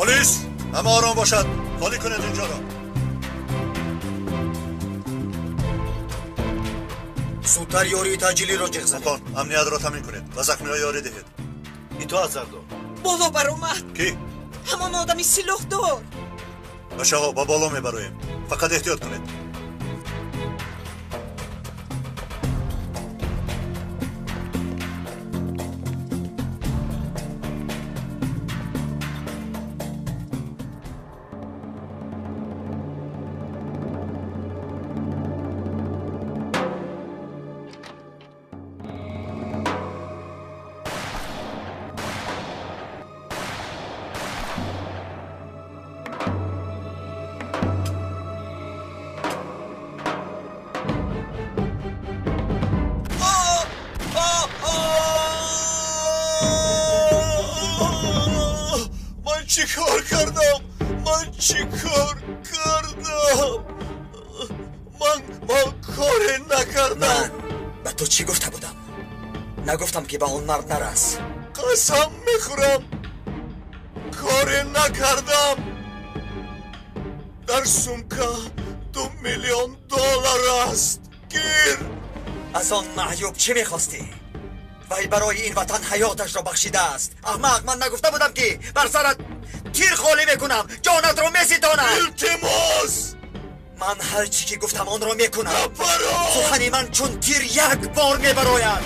Speaker 2: Полис, ҳама ором бошад. Холӣ кунед инҷоро.
Speaker 19: Зудтар ёрии таъҷилиро ҷиғ занед.
Speaker 2: Хон, амниятро таъмин кунед ва захмиҳо ёрӣ диҳед.
Speaker 16: Итоат, сардор.
Speaker 3: Боло баромад.
Speaker 2: Кӣ?
Speaker 3: Ҳамон одами силоҳдор.
Speaker 2: Бачаҳо, ба боло мебароем. Фақат эҳтиёт кунед.
Speaker 11: Нагуфтам ки ба он мард нарас.
Speaker 2: Қасам мехӯрам, коре накардам. Дар сумка 2 миллион доллар аст. Гир!
Speaker 11: Аз он маъюб чӣ мехостӣ? Вай барои ин ватан ҳаёташро бахшидааст. Аҳмақ, ман нагуфта будам ки бар сарат тир холӣ мекунам, ҷонатро меситонам.
Speaker 2: Илтимос!
Speaker 11: Ман ҳар чӣ ки гуфтам онро мекунам. Сухани ман чун тир як бор мебарояд.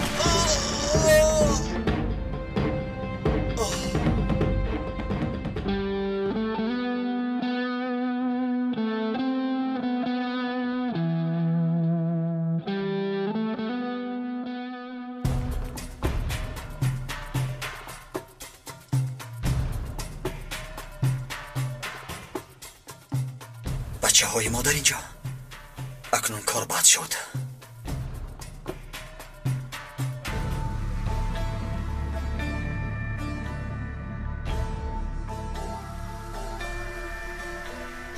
Speaker 11: Бачаҳои мо дар инҷо. Акнун кор бад шуд.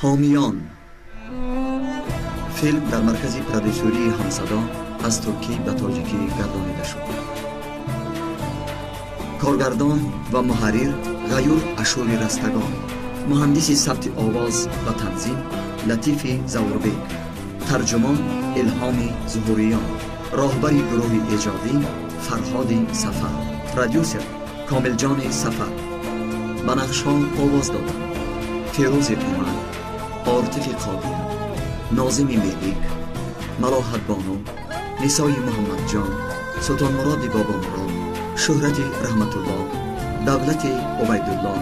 Speaker 1: Ҳомиён. Филм дар маркази продюсерии Ҳамсадо аз туркӣ ба тоҷикӣ гардонида шуд. Коргардон ва муҳаррир Ғаюр Ашури Растагон, муҳандиси сабти овоз ва танзим Латифи Завурбек, тарҷумон Илҳоми Зуҳуриён, роҳбари гурӯҳи эҷодӣ Фарҳоди Сафар, продюсер Комилҷони Сафар. Ба нақшҳо овоз доданд Фирӯзи Умар, Ортифи Қодир, Нозими Мелик, Малоҳатбону, Нисои Муҳаммадҷон, Султонмуроди Бобомурод, Шӯҳрати Раҳматуллоҳ, Давлати Убайдуллоҳ,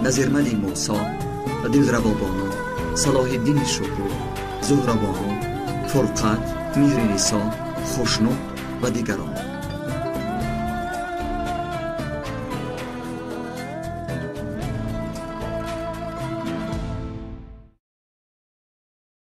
Speaker 1: Назирмали Мусо, Дилравобону, Салоҳиддини Шукур, Зуҳрабону, Фурқат, Меҳринисо, Хушнуд ва дигарон.